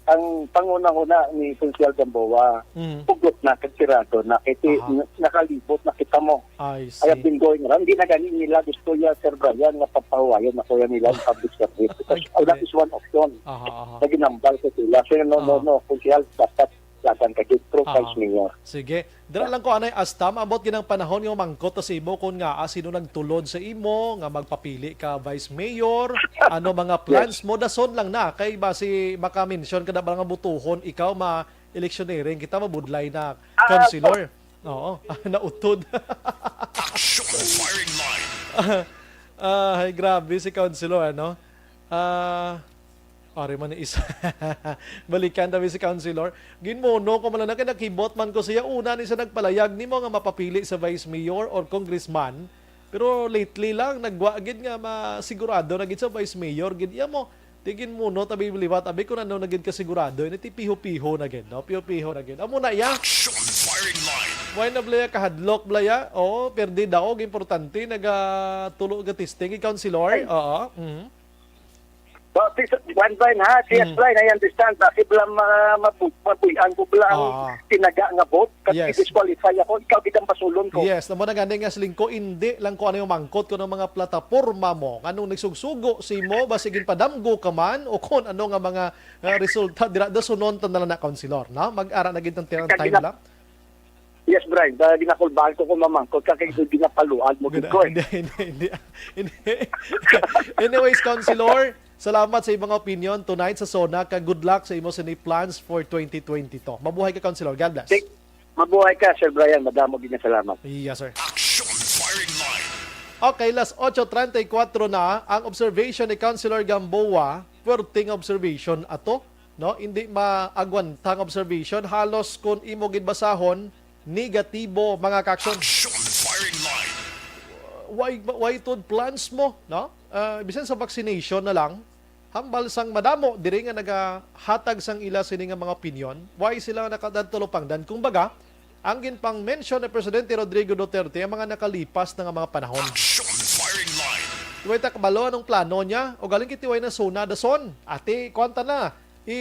ang pangunahuna ni Konsehal Gamboa, Mm. pugot na, kag sirado na. Kay ti- Aha. na- nakalibot na kita mo. I I have see. been going around. Hindi na gani nila gusto ya, Sir Brian, nga papahuwayan ako yan nila ang public service. Because Ay, that okay. is one option. Aha, aha. Naginambal ko sila. So, no, no, Aha. no. Konsehal, dapat laban ka dito, Aha. Vice Mayor. Sige. Dira lang ko anay, hasta maabot ginang panahon nga mangkot ta sa imo kung nga, ah, sino nagtulod sa imo nga magpapili ka vice mayor, ano mga plans mo, dason lang na kay basi maka-mention ka na ba nga butuhon ikaw ma-electioneering kita, mabudlay na Ah, councilor. Oo, nautod. Action firing line. Ay, grabe si councilor, ano? Ah, pare man ni isa. Balikan tabi si councilor. Ginmono ko man lang na kay nakibot man ko siya. Una ni siya nagpalayag nimo nga mapapili sa vice mayor or congressman. Pero lately lang, nagwa gid nga masigurado na gid sa vice mayor. Gid iya mo, di ginmono tabi liwat. Abi kung ano na gid kasigurado. Ini ti piho-piho na gid, no? Piho-piho na gid. Amo na iya. Action firing line. Why na blaya kahadlok blaya? Oo, perdi daog, importante. Nagatulo ka testing, councilor. Ay. Oo. Mhm. But this one line ha, si Mm. Line, I understand. Kasi bala ma- mapu- mapuy-an ko bala ang Ah. tinaga nga vote. Kasi Yes. disqualify ako, ikaw gid ang pasulon ko. Yes, namo na gani nga siling ko, hindi lang ko ano yung mangkot ko ng mga plataporma mo. Nganong nagsugsugo si mo, ba sige padamgo ka man, o kung ano nga mga uh, resulta, dira da sunon ta na lang na councilor, no? Mag-ara na gid ang time Kagina- lang. Yes, Brian. Uh, ginakulbahan ko kung mamangkot ka kay ginapaluan mo gid ko eh. Hindi, hindi, hindi, hindi. Anyways, councilor, salamat sa imong opinion tonight sa SONA, kag good luck sa imo sini plans for twenty twenty-two. Mabuhay ka, councilor. God bless. Thank- Mabuhay ka, Sir Brian. Madamo gid nga salamat. Yes, sir. Action firing line. Okay, las ocho treinta y cuatro na ang observation ni Councilor Gamboa. Pwerteng observation ato, no? Hindi maagwanta ang observation. Halos kung imo gid basahon, negatibo, mga ka-action. Action firing line. Why, why to plans mo, no? Ah, bisan sa vaccination na lang, hambal sang madamo diri nga nagahatag sang ila sini nga mga opinion, why sila nakadadto lupangdan? Kung baga, ang ginpang-mention ni Presidente Rodrigo Duterte ang mga nakalipas na nga mga panahon. Action firing line. Way ta kabalo anong plano niya, o galing kiti way na suna dason. Ati, kuwan ta na. I,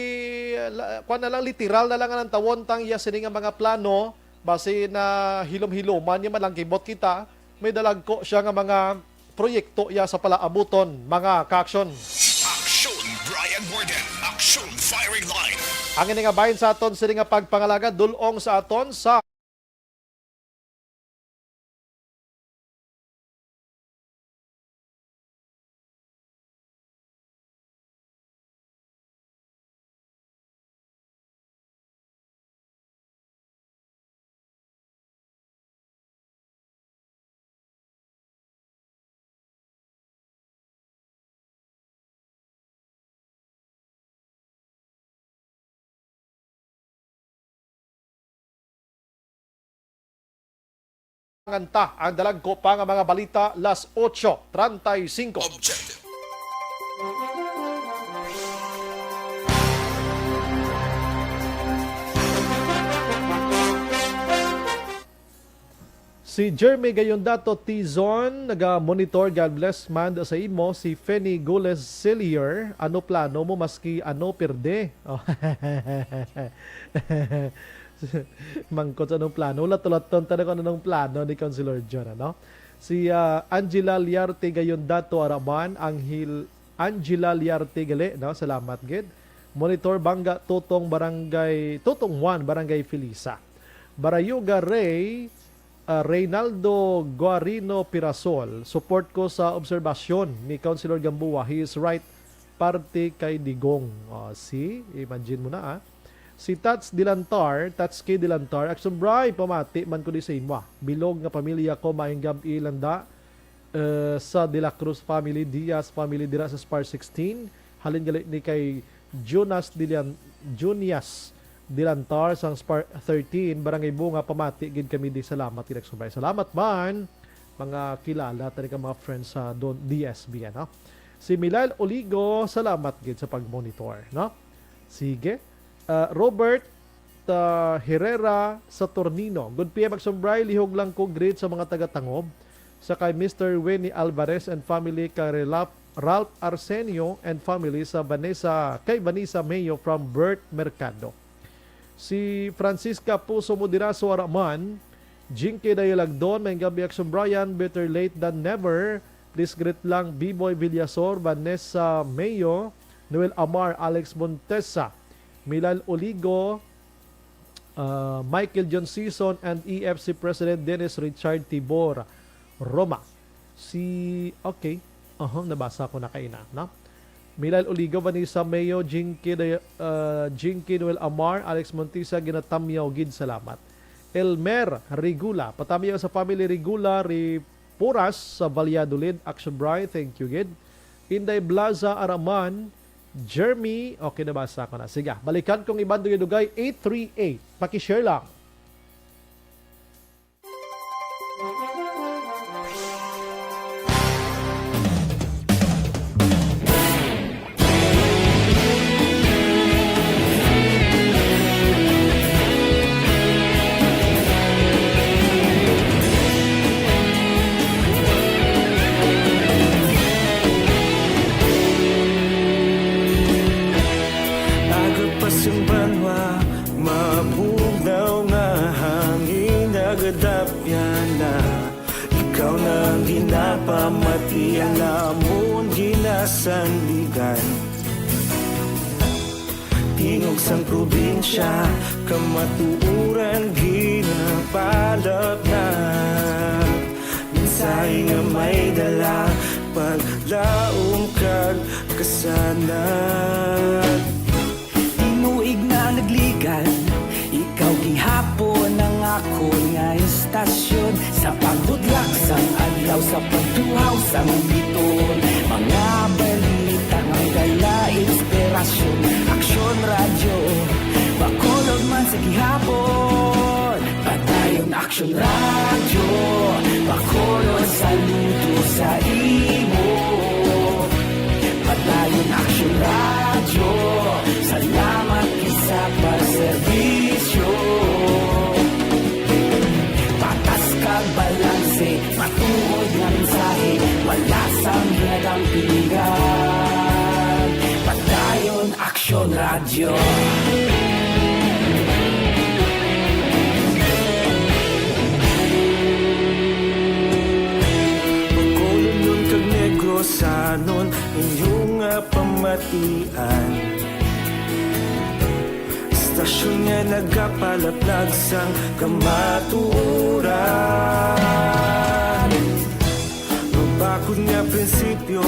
la, kuwan na lang, literal na lang ang tawon tang iya sini nga mga plano, basi na hilom-hiloman niya, malangkibot kita, may dalagko siya nga mga proyekto iya sa palaabuton, mga ka-action. Action Brian Warden. Action firing line. Ang ini nga bahin sa aton sini nga pagpangalaga, dulong sa aton sa nganta ang dalagko pa nga mga balita, las ocho treinta y cinco. Objective. Si Jeremy Gayondato Tizon, naga-monitor, God bless man sa imo. Si Feni Gules Silier, ano plano mo maski ano perde? Oh. Mangkot sa anong plano? Ulat-ulaton ta na kung anong plano ni Councilor John, ano? Si, ah, Angela Liarte Gayondato Araman, Anghel, Angela Liarte gali, no? Salamat gid. Monitor Bangga Tutong, Barangay, Tutong Juan, Barangay Felisa. Barayuga Ray, ah, Reynaldo Guarino Pirasol, support ko sa obserbasyon ni Councilor Gamboa. He is right, parte kay Digong. Oh, see? Imagine mo na, ah. Si Tats Dilantar, Tats K Dilantar, Action Bray, pamati man ko di sa imo, ah. Bilog nga pamilya ko, maayong gab-i lang da, eh, sa De La Cruz family, Diaz family dira sa Spar sixteen. Halin gali ni kay Jonas Dilian-, Junias Dilantar sang Spar thirteen, Barangay Bunga, pamati gid kami di. Salamat gid, Action Bray. Salamat man, mga kilala, tani ka mga friends sa don-, D S B, ano? Si Milal Oligo, salamat gid sa pag-monitor, no? Sige. Ah, Robert, ah, Herrera Saturnino. Good P M, Action Bray, lihog lang ko greet sa mga taga-Tangob, sa kay Mister Winnie Alvarez and family, kay Relap-, Ralph Arsenio and family, sa Vanessa, kay Vanessa Mayo from Bert Mercado. Si Francisca Puso Moderaso Araman, Jinky Dayalagdon, maayong gab-i, Action Brian, better late than never. Please greet lang Biboy Villasor, Vanessa Mayo, Noel Amar, Alex Montesa, Milal Oligo, ah, Michael John Season, and E F C President Dennis Richard Tibor Roma. Si, okay. Aha, nabasa ko na kaina, no? Milal Oligo, Vanessa Mayo, Jinky Day-, ah, Jinky Noel Amar, Alex Montesa, ginatamyaw gid, salamat. Elmer Regula, patamyaw sa family Regula, Ripuras sa Valladolid, Action Bray, thank you gid. Inday Blaza Araman, Jeremy, okay, nabasa ko na. Sige, balikan kong iban dugay-dugay, eight three eight. Paki-share lang. Aga pa sing banwa, mabugnaw nga hangin nagadapyan na. Ikaw na ang ginapamati, ang amon ginasandigan. Tingog sang probinsya, kamatuoran ginapalapnat. Mensahe nga may dala, paglaom kag kasanag. Tinuig na nagligad, ikaw gihapon ang akon nga istasyon. Sa pagbudlak sang adlaw, sa pagtuhaw sang biton, mga balita nga may dala inspirasyon. Aksyon Radyo, Bacolod man sa gihapon. Padayon Aksyon Radyo, Bacolod, saludo sa imo. Padayon Aksyon Radyo, salamat gid sa pagserbisyo. Patas kag balanse, matuod nga mensahe, wala sang ginadampingan. Padayon Aksyon Radyo. Bacolodnon kag Negrosanon, inyo nga pamatian. Istasyon nga nagapalaplag sang kamatuoran. Mabakod nga prinsipyo,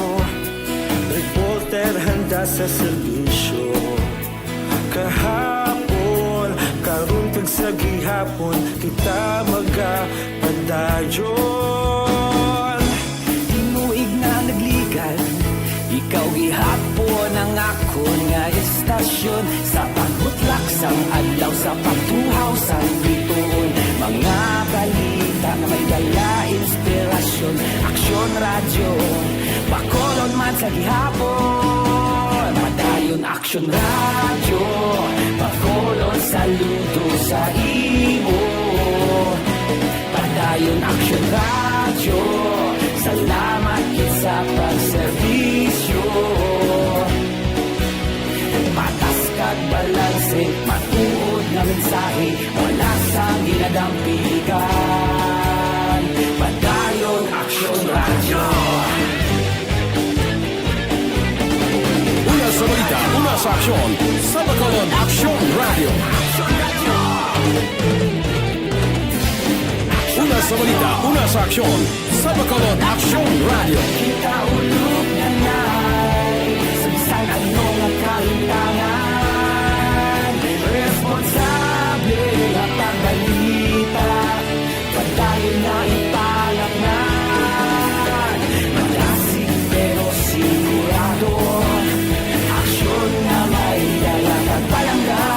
reporter handa sa serbisyo. Kahapon, karon kag sa gihapon, kita magapadayon. Tinuig na nagligad, ikaw gihapon ang akon nga istasyon. Sa pagbutlak sang adlaw, sa pagtuhaw sang bituon, mga balita nga may dala inspirasyon. Aksyon Radyo, Bacolod man sa gihapon. Padayon Aksyon Radyo, Bacolod, saludo sa imo. Padayon Aksyon Radyo, salamat gid sa pagserbisyo. Patas kag balanse, matuod nga mensahe, wala sang ginadampigan. Padayon Aksyon Radyo. Una sa balita, una sa aksyon, sa Bacolod Aksyon Radyo. Una sa balita, una sa aksyon, sa Bacolod Aksyon Radyo. Kita ulog na nai, sa bisan ano nga kahitangan, responsable nga pagbalita, padayon nga ipalaknag. Malasig pero sigurado, aksyon nga may dala kag palangga.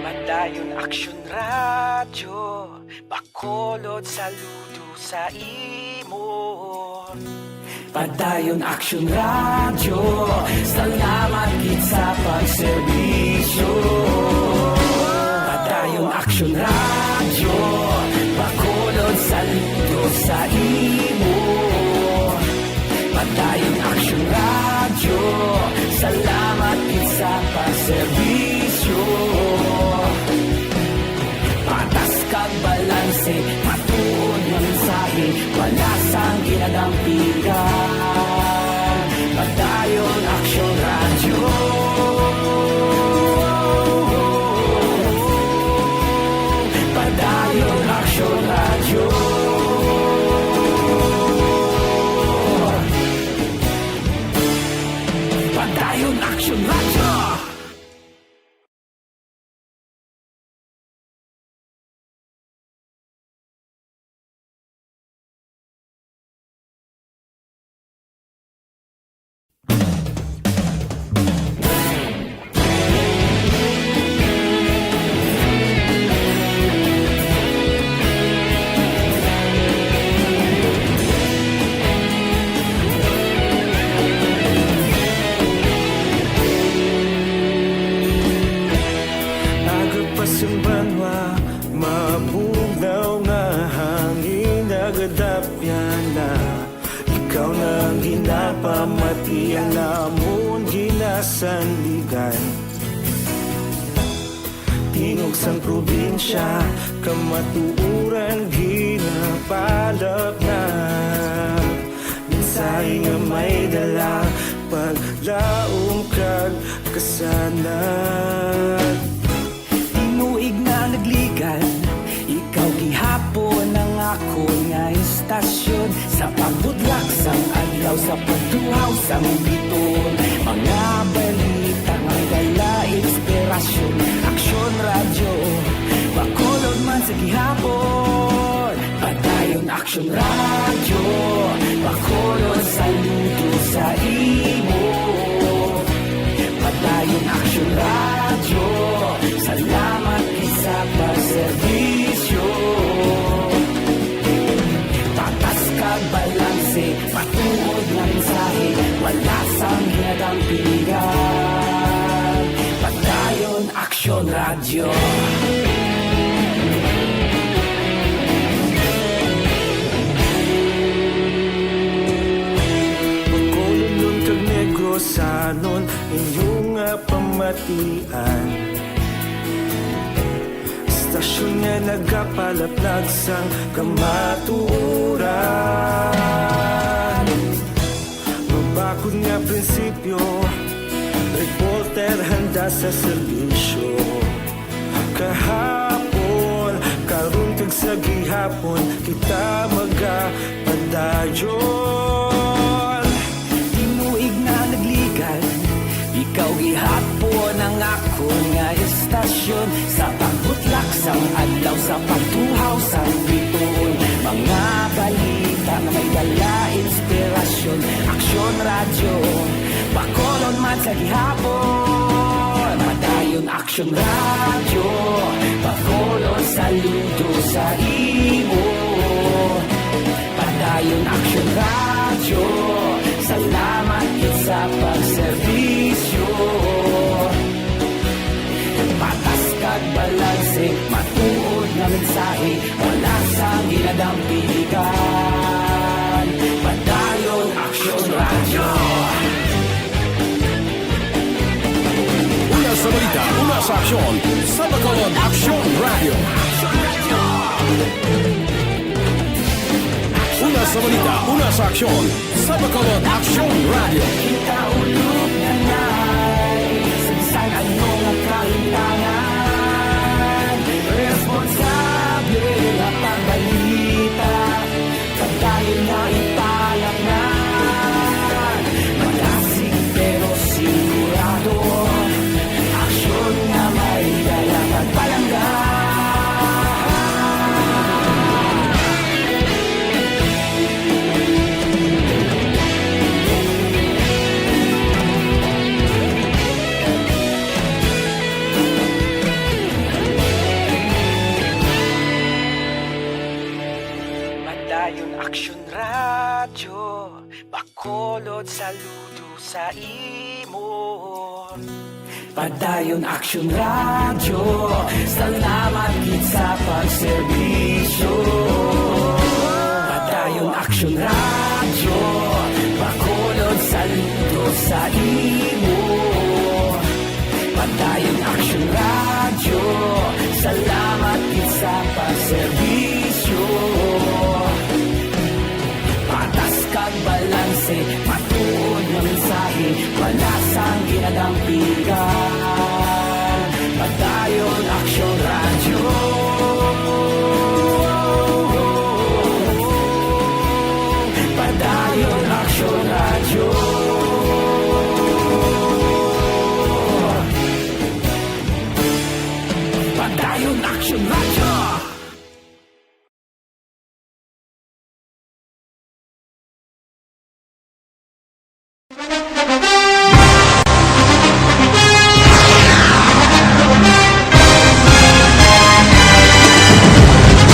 Padayon Aksyon Radyo, Bacolod, saludo sa imo. Padayon Aksyon Radyo, salamat gid sa pagserbisyo. Padayon Aksyon Radyo, Bacolod, saludo sa imo. Padayon Aksyon Radyo, salamat gid sa pagserbisyo. Patas kag balanse, matuod nga mensahe, wala sang ginadampigan. Padayon Aksyon Radyo. Padayon Aksyon Radyo. Padayon Aksyon Radyo. Aga pa sang banwa, mabugnaw nga hangin nagadapyan na. Ikaw na ang ginapamatian namon ginasandigan. Tingog sang probinsya, kamatuoran ginapalapnag. Mensahe nga may dala, paglaom kag kasanag. Tinuig na nagligan, ikaw gihapon ang akon nga istasyon. Sa pagbutlak sang adlaw, sa pagtuhaw sang biton, mga balita nga dala inspirasyon. Aksyon Radyo, Bacolod man sa gihapon. Padayon Aksyon Radyo, Bacolod, saludo sa imo. Padayon Aksyon Radyo, salamat gid sa pagserbisyo. Patas kag balanse, matuod nga mensahe, wala sang ginadampigan. Padayon Aksyon Radyo. Bacolodnon kag Negrosanon, inyo nga pamatian. Istasyon nga nagapalaplag sang kamatuoran. Mabakod nga prinsipyo, reporter handa sa serbisyo. Kahapon, karon kag sa gihapon, kita magapadayon. Tinuig na nagligan, ikaw gihapon ang akon nga istasyon. Sa pagbutlak sang adlaw, sa pagtuhaw sang biton, mga balita nga may dala inspirasyon. Aksyon Radyo, Bacolod man sa gihapon. Padayon Padayon Aksyon Radyo, Bacolod, saludo sa imo. Padayon Aksyon Radyo, salamat gid sa pagserbisyo. Patas kag balanse, matuod nga mensahe, wala sang ginadampigan. Padayon Aksyon Radyo. Una sa balita, una sa aksyon, sa Bacolod Aksyon Radyo. Una sa balita, una sa aksyon, sa Bacolod Aksyon Radyo. Kita ulog na nay, sa bisan ano nga kahintangan, responsable nga pagbalita. Padayon nga ipalapnan, malasig pero sigurado. Aksyon nga may dala kag palangga. Padayon Aksyon Radyo, Bacolod, saludo sa imo. Padayon Aksyon Radyo, salamat gid sa pagserbisyo. Padayon Aksyon Radyo, Bacolod, saludo sa imo. Padayon Aksyon Radyo, salamat gid sa pagserbisyo. Patas kag balanse, matuod nga mensahe, wala sang ginadampigan. Padayon Aksyon Radyo. Padayon Aksyon Radyo. Padayon Aksyon Radyo.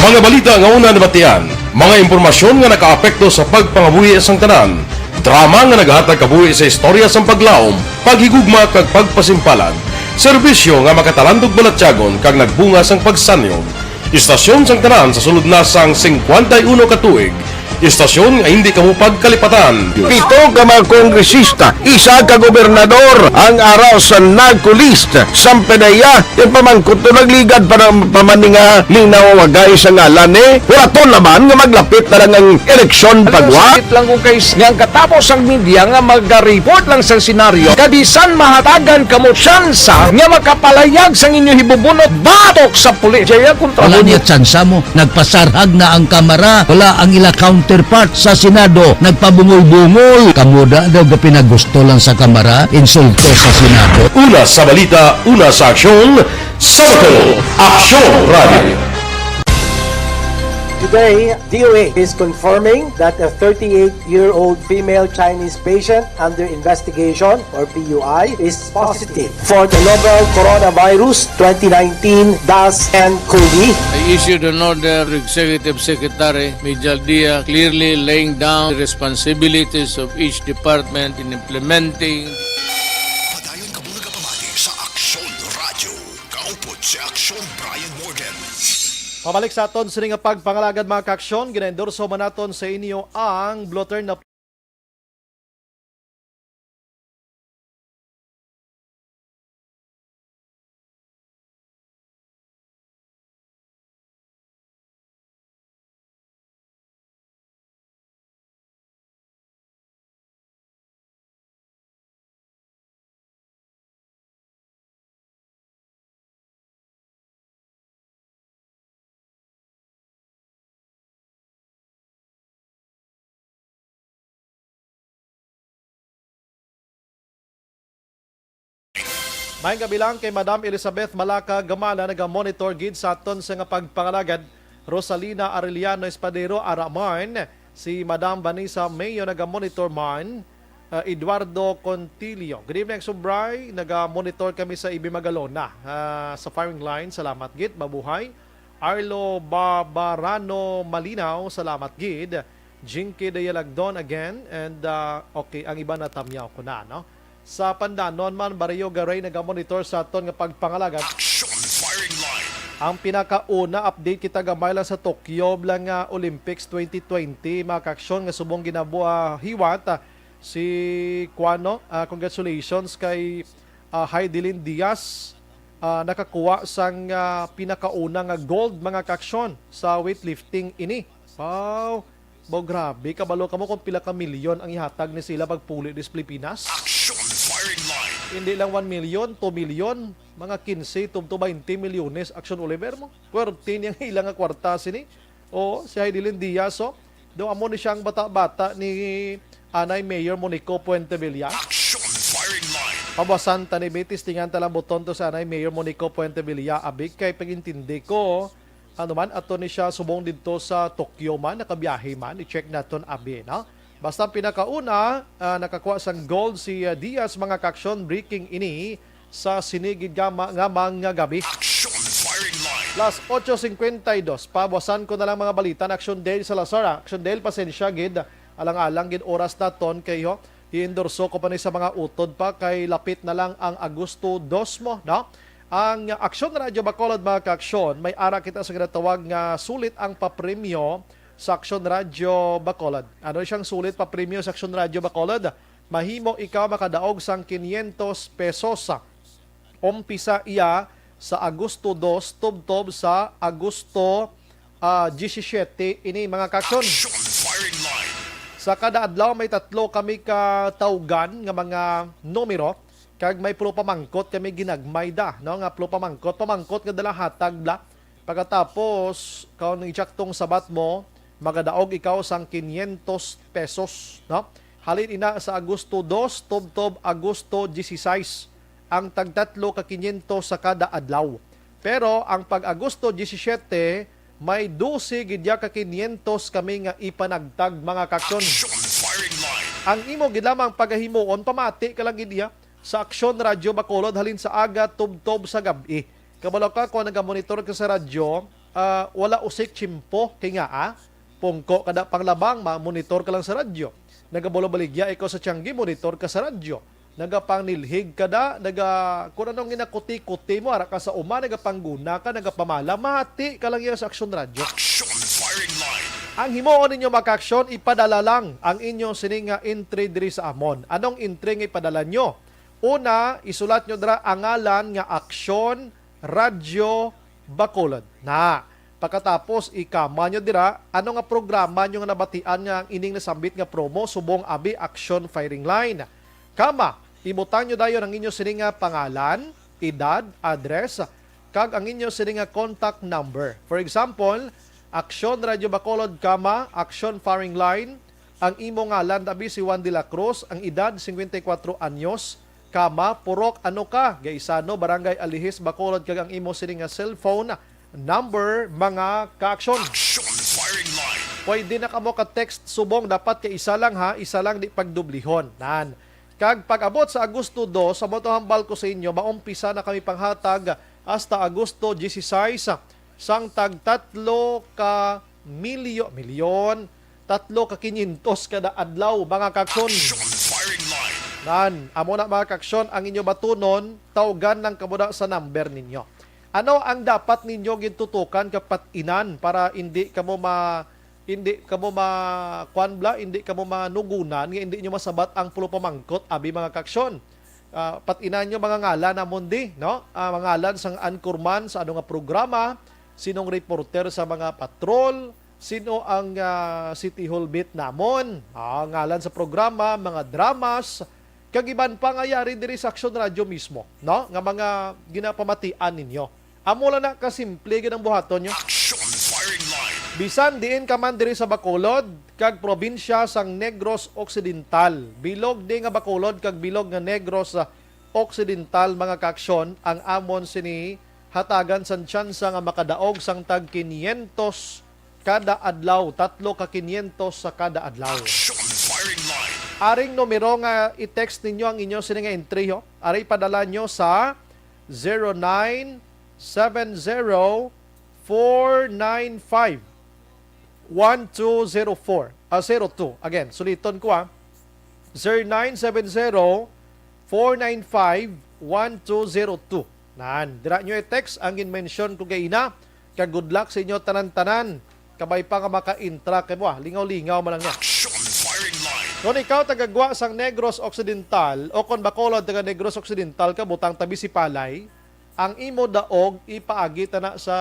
Mga balita nga una nabatian, mga impormasyon nga nakaapekto sa pagpangabuhi sang tanan, drama nga nagahatag kabuhi sa istorya sang paglaom, paghigugma kag pagpasimpalan, serbisyo nga makatalandog balatyagon kag nagbunga sang pagsanyog. Istasyon sang tanan sa sulod na sang singkwenta y uno ka tuig. Istasyon nga hindi kamo pagkalipatan. Pito ka mga kongresista, isa ka gobernador ang ara sa NAGCO list. Sampanaya, yung pamangkot to nagligad pa ng pamaninga ning nawawagay sa ngalan ni Horaton naman nga maglapit na lang ang eleksyon. Alam mo, pagwa. Sakit lang kung kay nga ang katapos ang media nga magariport lang sa senaryo, kabisan mahatagan kamo tsansa nga makapalayag sang inyo hibubunot batok sa pulis. Jaya kontra. Wala mo niya tsansa mo. Nagpasarhag na ang Kamara. Wala ang ila counterpart sa Senado. Nagpabungol-bungol. Kamo da daw gapinagusto lang sa Kamara. Insulto sa Senado. Una sa balita, una sa aksyon, sa Bacolod Aksyon Radio. Today, D O A is confirming that a thirty-eight-year-old female Chinese patient under investigation, or P U I, is positive for the novel coronavirus twenty nineteen dash N COVID. I issued an order to Executive Secretary Mijal Dia, clearly laying down the responsibilities of each department in implementing. Padayon kamo nagapamati sa Aksyon Radio. Kaupod si Aksyon Brian Morgan. Pabalik sa aton sini nga pagpangalagad, mga kaaksyon, ginaendorso man naton sa inyo ang Blue Turn na Maayong gabi lang kay Madam Elizabeth Malaka Gamala, naga-monitor gid sa aton sa nga pagpangalagad. Rosalina Arellano Espadero, ara man. Si Madam Vanessa Mayo, naga-monitor man. Ah, Eduardo Contillo. Good evening, Subray. Naga-monitor kami sa Ibi Magalona, ah, sa firing line. Salamat gid. Mabuhay. Arlo Babarano Malinaw. Salamat gid. Jinky Dayalagdon again. And, ah, okay, ang iba natamyaw ko na, no? Sa Pandanon man, Barrio Garay naga-monitor sa aton nga pagpangalagad. Action Firing Line. Ang pinakauna, update kita gamay lang sa Tokyo lang nga Olympics twenty twenty, mga kaaksyon, nga subong ginabuhiwat, ah, si Kuano. Ah, congratulations kay, ah, Heidelin Diaz. Ah, nakakuha sang, ah, pinakauna nga gold, mga kaaksyon, sa weightlifting ini. Wow! Baw, grabe, kabalo kamo kung pila ka milyon ang ihatag ni sila pagpuli dis Pilipinas? Action Firing Line. Hindi lang one million, two million, mga quince to, to twenty milyones, Action Oliver mo. Pwerte niyang ilang nga kwarta sini. Oo, si Heidelin Diaz, oh. Do amo ni siya ang bata-bata ni Anay Mayor Monico Puentevilla. Action Firing Line. Pabasan ta ni Betis, tingan ta lang buton to sa Anay Mayor Monico Puentevilla. Abig kay pag-intindi ko, ano man, ato ni siya subong didto sa Tokyo man, nakabiyahe man, i-check naton abi, no? Basta ang pinakauna, ah, nakakuha sang gold si, ah, Diaz, mga kaaksyon, breaking ini sa sini gid nga ma-, nga mga gabi. Action Firing Line. Las ocho cincuenta y dos, pabasan ko na lang mga balita na Action Dale Salazar, ah. Action Dale, pasensya gid, alang-alang gid oras naton kay ho, i-endorso ko pa ni sa mga utod pa kay lapit na lang ang Agosto dos mo, no? Ang Aksyon Radyo Bacolod, mga kaaksyon, may ara kita sa ginatawag nga sulit ang papremyo sa Aksyon Radyo Bacolod. Ano siyang sulit papremyo sa Aksyon Radyo Bacolod? Mahimo ikaw makadaog sang quinientos pesos. Umpisa iya sa Agosto dos tubtob sa Agosto, ah, diyesisiyete ini, mga kaaksyon. Action Firing Line. Sa kada adlaw may tatlo kami ka tawgan nga mga numero, kag may pulo pamangkot kami ginagmay da, no, nga pulo pamangkot, pamangkot nga dala hatag bla. Pagkatapos, kung ang eksaktong sabat mo, magadaog ikaw sang quinientos pesos, no? Halin ina sa Agosto dos tubtob Agosto dieciséis, ang tagtatlo ka quinientos sa kada adlaw. Pero ang pag Agosto diecisiete, may dose gid ya ka quinientos kami nga ipanagtag, mga kaaksyon. Action Firing Line. Ang imo gid lamang pagahimuon, pamati ka lang gid iya sa Aksyon Radyo Bacolod halin sa aga tubtob sa gab-i. Kabalo ka, kung nagamonitor ka sa radyo, ah, wala usik tiyempo. Kay nga, ah, pungko kada panglabang, ma-monitor ka lang sa radyo. Nagabulobaligya ikaw sa tiyanggi, monitor ka sa radyo. Nagapangnilhig ka da, naga, kung anong ginakuti-kuti mo, ara ka sa uma, nagapangguna ka, nagapamala, mati ka lang iya sa Aksyon Radyo. Action Firing Line. Ang himuon ninyo, mga kaaksyon, ipadala lang ang inyo sini nga entry diri sa amon. Anong entry nga ipadala nyo? Una, isulat nyo dira ang ngalan nga Aksyon Radyo Bacolod. Na, pagkatapos, ikama nyo dira, ano nga programa nyo nga nabatian nga ang ining nasambit nga promo subong abi Action Firing Line? Kama, ibutang nyo dayon ang inyo sini nga pangalan, edad, address, kag ang inyo sini nga contact number. For example, Action Radyo Bacolod, kama, Action Firing Line, ang imo ngalan, abi, si Juan de la Cruz, ang edad, cincuenta y cuatro anyos, kama, purok, ano ka, Gaisano, Barangay Alihis, Bacolod, kag ang imo sini nga cellphone number, mga kaaksyon. Action Firing Line. Pwede na kamo ka-text subong, dapat kay isa lang ha, isa lang, di pagdublihon. Nan. Kag pag-abot sa Agosto dos, sa mo to hambal ko sa inyo, maumpisa na kami panghatag hasta Agosto dieciséis, sang tag tatlo ka milyo-, milyon, tatlo ka quinientos kada adlaw, mga kaaksyon. Action Firing Line. Nan, amo na, mga kaaksyon, ang inyo batunon, tawgan lang kamo na sa number ninyo. Ano ang dapat ninyo gintutukan kag pat-inan para hindi kamo ma-, hindi kamo ma-, kuwan bla, hindi kamo manugunan nga hindi nyo masabat ang pulo pamangkot, abi, mga kaaksyon? Ah, pat-inan nyo mga ngalan namon di, no? Ah, mga ngalan sang anchorman sa ano nga programa, sinong reporter sa mga patrol, sino ang, ah, City Hall beat namon, ah, ngalan sa programa, mga dramas, kag iban pa nga yari diri sa Aksyon Radyo mismo, no? Nga mga ginapamatian ninyo. Amo lang na kasimple gid ang buhaton nyo. Action Firing Line. Bisan diin ka man diri sa Bacolod kag probinsya sang Negros Occidental, bilog di nga Bacolod kag bilog nga Negros, ah, Occidental, mga kaaksyon, ang amon sini hatagan sang tsansa nga makadaog sang tag quinientos kada adlaw, tatlo ka quinientos sa kada adlaw. Action Firing Line. Aring numero nga i-text ninyo ang inyo sini nga entry, ho. Ari padala nyo sa zero nine seven zero four nine five one two zero four, ah, zero two. Again, suliton ko, ah. Zero nine seven zero four nine five one two zero two. Nan, dira nyo i-text ang gin-mention ko gaina. Kag good luck sa inyo tanan-tanan. Kabay pa nga maka-intra kay mo, ah. Lingaw-lingaw man lang niya. Action firing line. Kung ikaw tagagwa sang Negros Occidental o kon Bacolod taga Negros Occidental ka, butang tabi si Palay, ang imo daog ipaagi ta na sa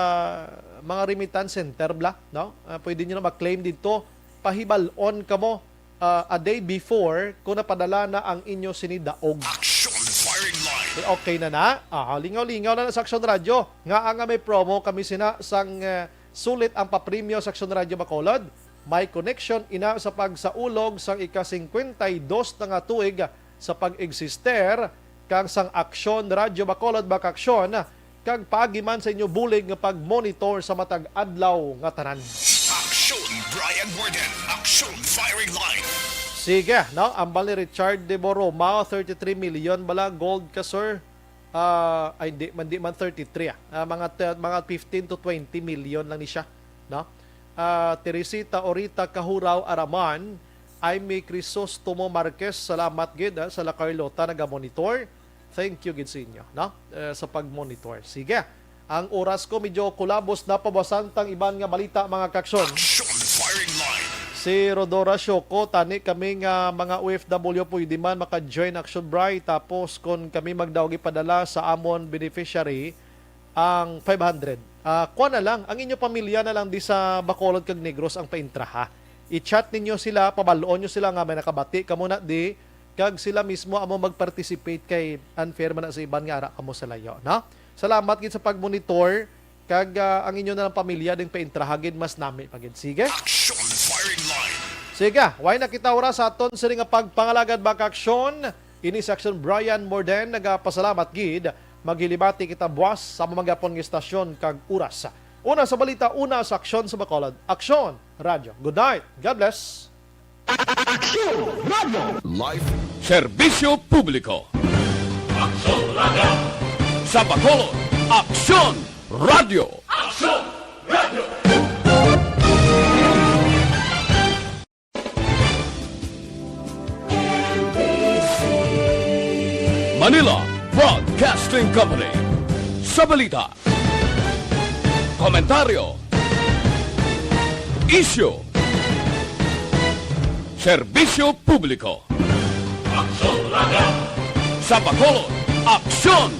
mga remittance center, bla, no? Ah, pwede nyo na mag-claim dito. Pahibal-on kamo, ah, a day before kung napadala na ang inyo sini daog. Action firing line. Eh, okay na na. Ah, lingaw-lingaw na na sa Action Radio. Nga nga may promo kami sina sang, eh, sulit ang papremyo sa Action Radio Bacolod. May connection ina sa pagsaulog sang ika-singkwenta y dos na nga tuig sa pag-eksister kang sang Aksyon Radyo Bacolod, Bakaksyon, kag paagi man sa inyo bulig nga pag-monitor sa matag adlaw nga tanan. Action Brian Warden, Action Firing Line. Sige, no? Ambal ni Richard de Borromao, thirty-three million bala gold ka, sir? Ah, ay, di man, di man thirty-three, ah. Ah, mga te-, mga fifteen to twenty million lang ni siya, no? Ah, Teresita Orita Kahuraw Araman, Aimee Crisostomo Marquez, salamat gid, ah, sa La Carlota nagamonitor. Thank you gid sa inyo, no? Eh, sa pag-monitor. Sige. Ang oras ko medyo kulabos na, pabasan tang iban nga balita, mga kaaksyon. Action firing line. Si Rodora Shoko, tani kami nga mga O F W pwede man maka-join Action Bright, tapos kon kami magdaog ipadala sa amon beneficiary ang five hundred. Ah, kuha na lang, ang inyo pamilya na lang di sa Bacolod kag Negros ang paintraha. I-chat ninyo sila, pabal-on nyo sila nga may nakabati kamo na di, kag sila mismo amo mag-participate kay unfair man na sa iban nga ara kamo sa layo, no? Salamat gid sa pag-monitor, kag, ah, ang inyo na lang pamilya ding paintraha gid, mas nami pa gid. Sige? Action firing line. Sige, way na kita oras sa aton sini nga pagpangalagad, mga kaaksyon. Ini si Aksyon Brian Morden, nagapasalamat gid. Maghilibati kita buwas sa mga gapon nga istasyon kag oras. Una sa balita, una sa aksyon sa Bacolod. Aksyon, Radyo. Good night. God bless. Aksyon Radyo. Live. Serbisyo Publiko. Aksyon Radyo. Sa Bacolod, Aksyon Radyo. Aksyon Radyo. Manila Broadcasting Company. Sa balita, komentaryo, isyu, serbisyo publiko. Aksyon Radyo. Sa Bacolod, Aksyon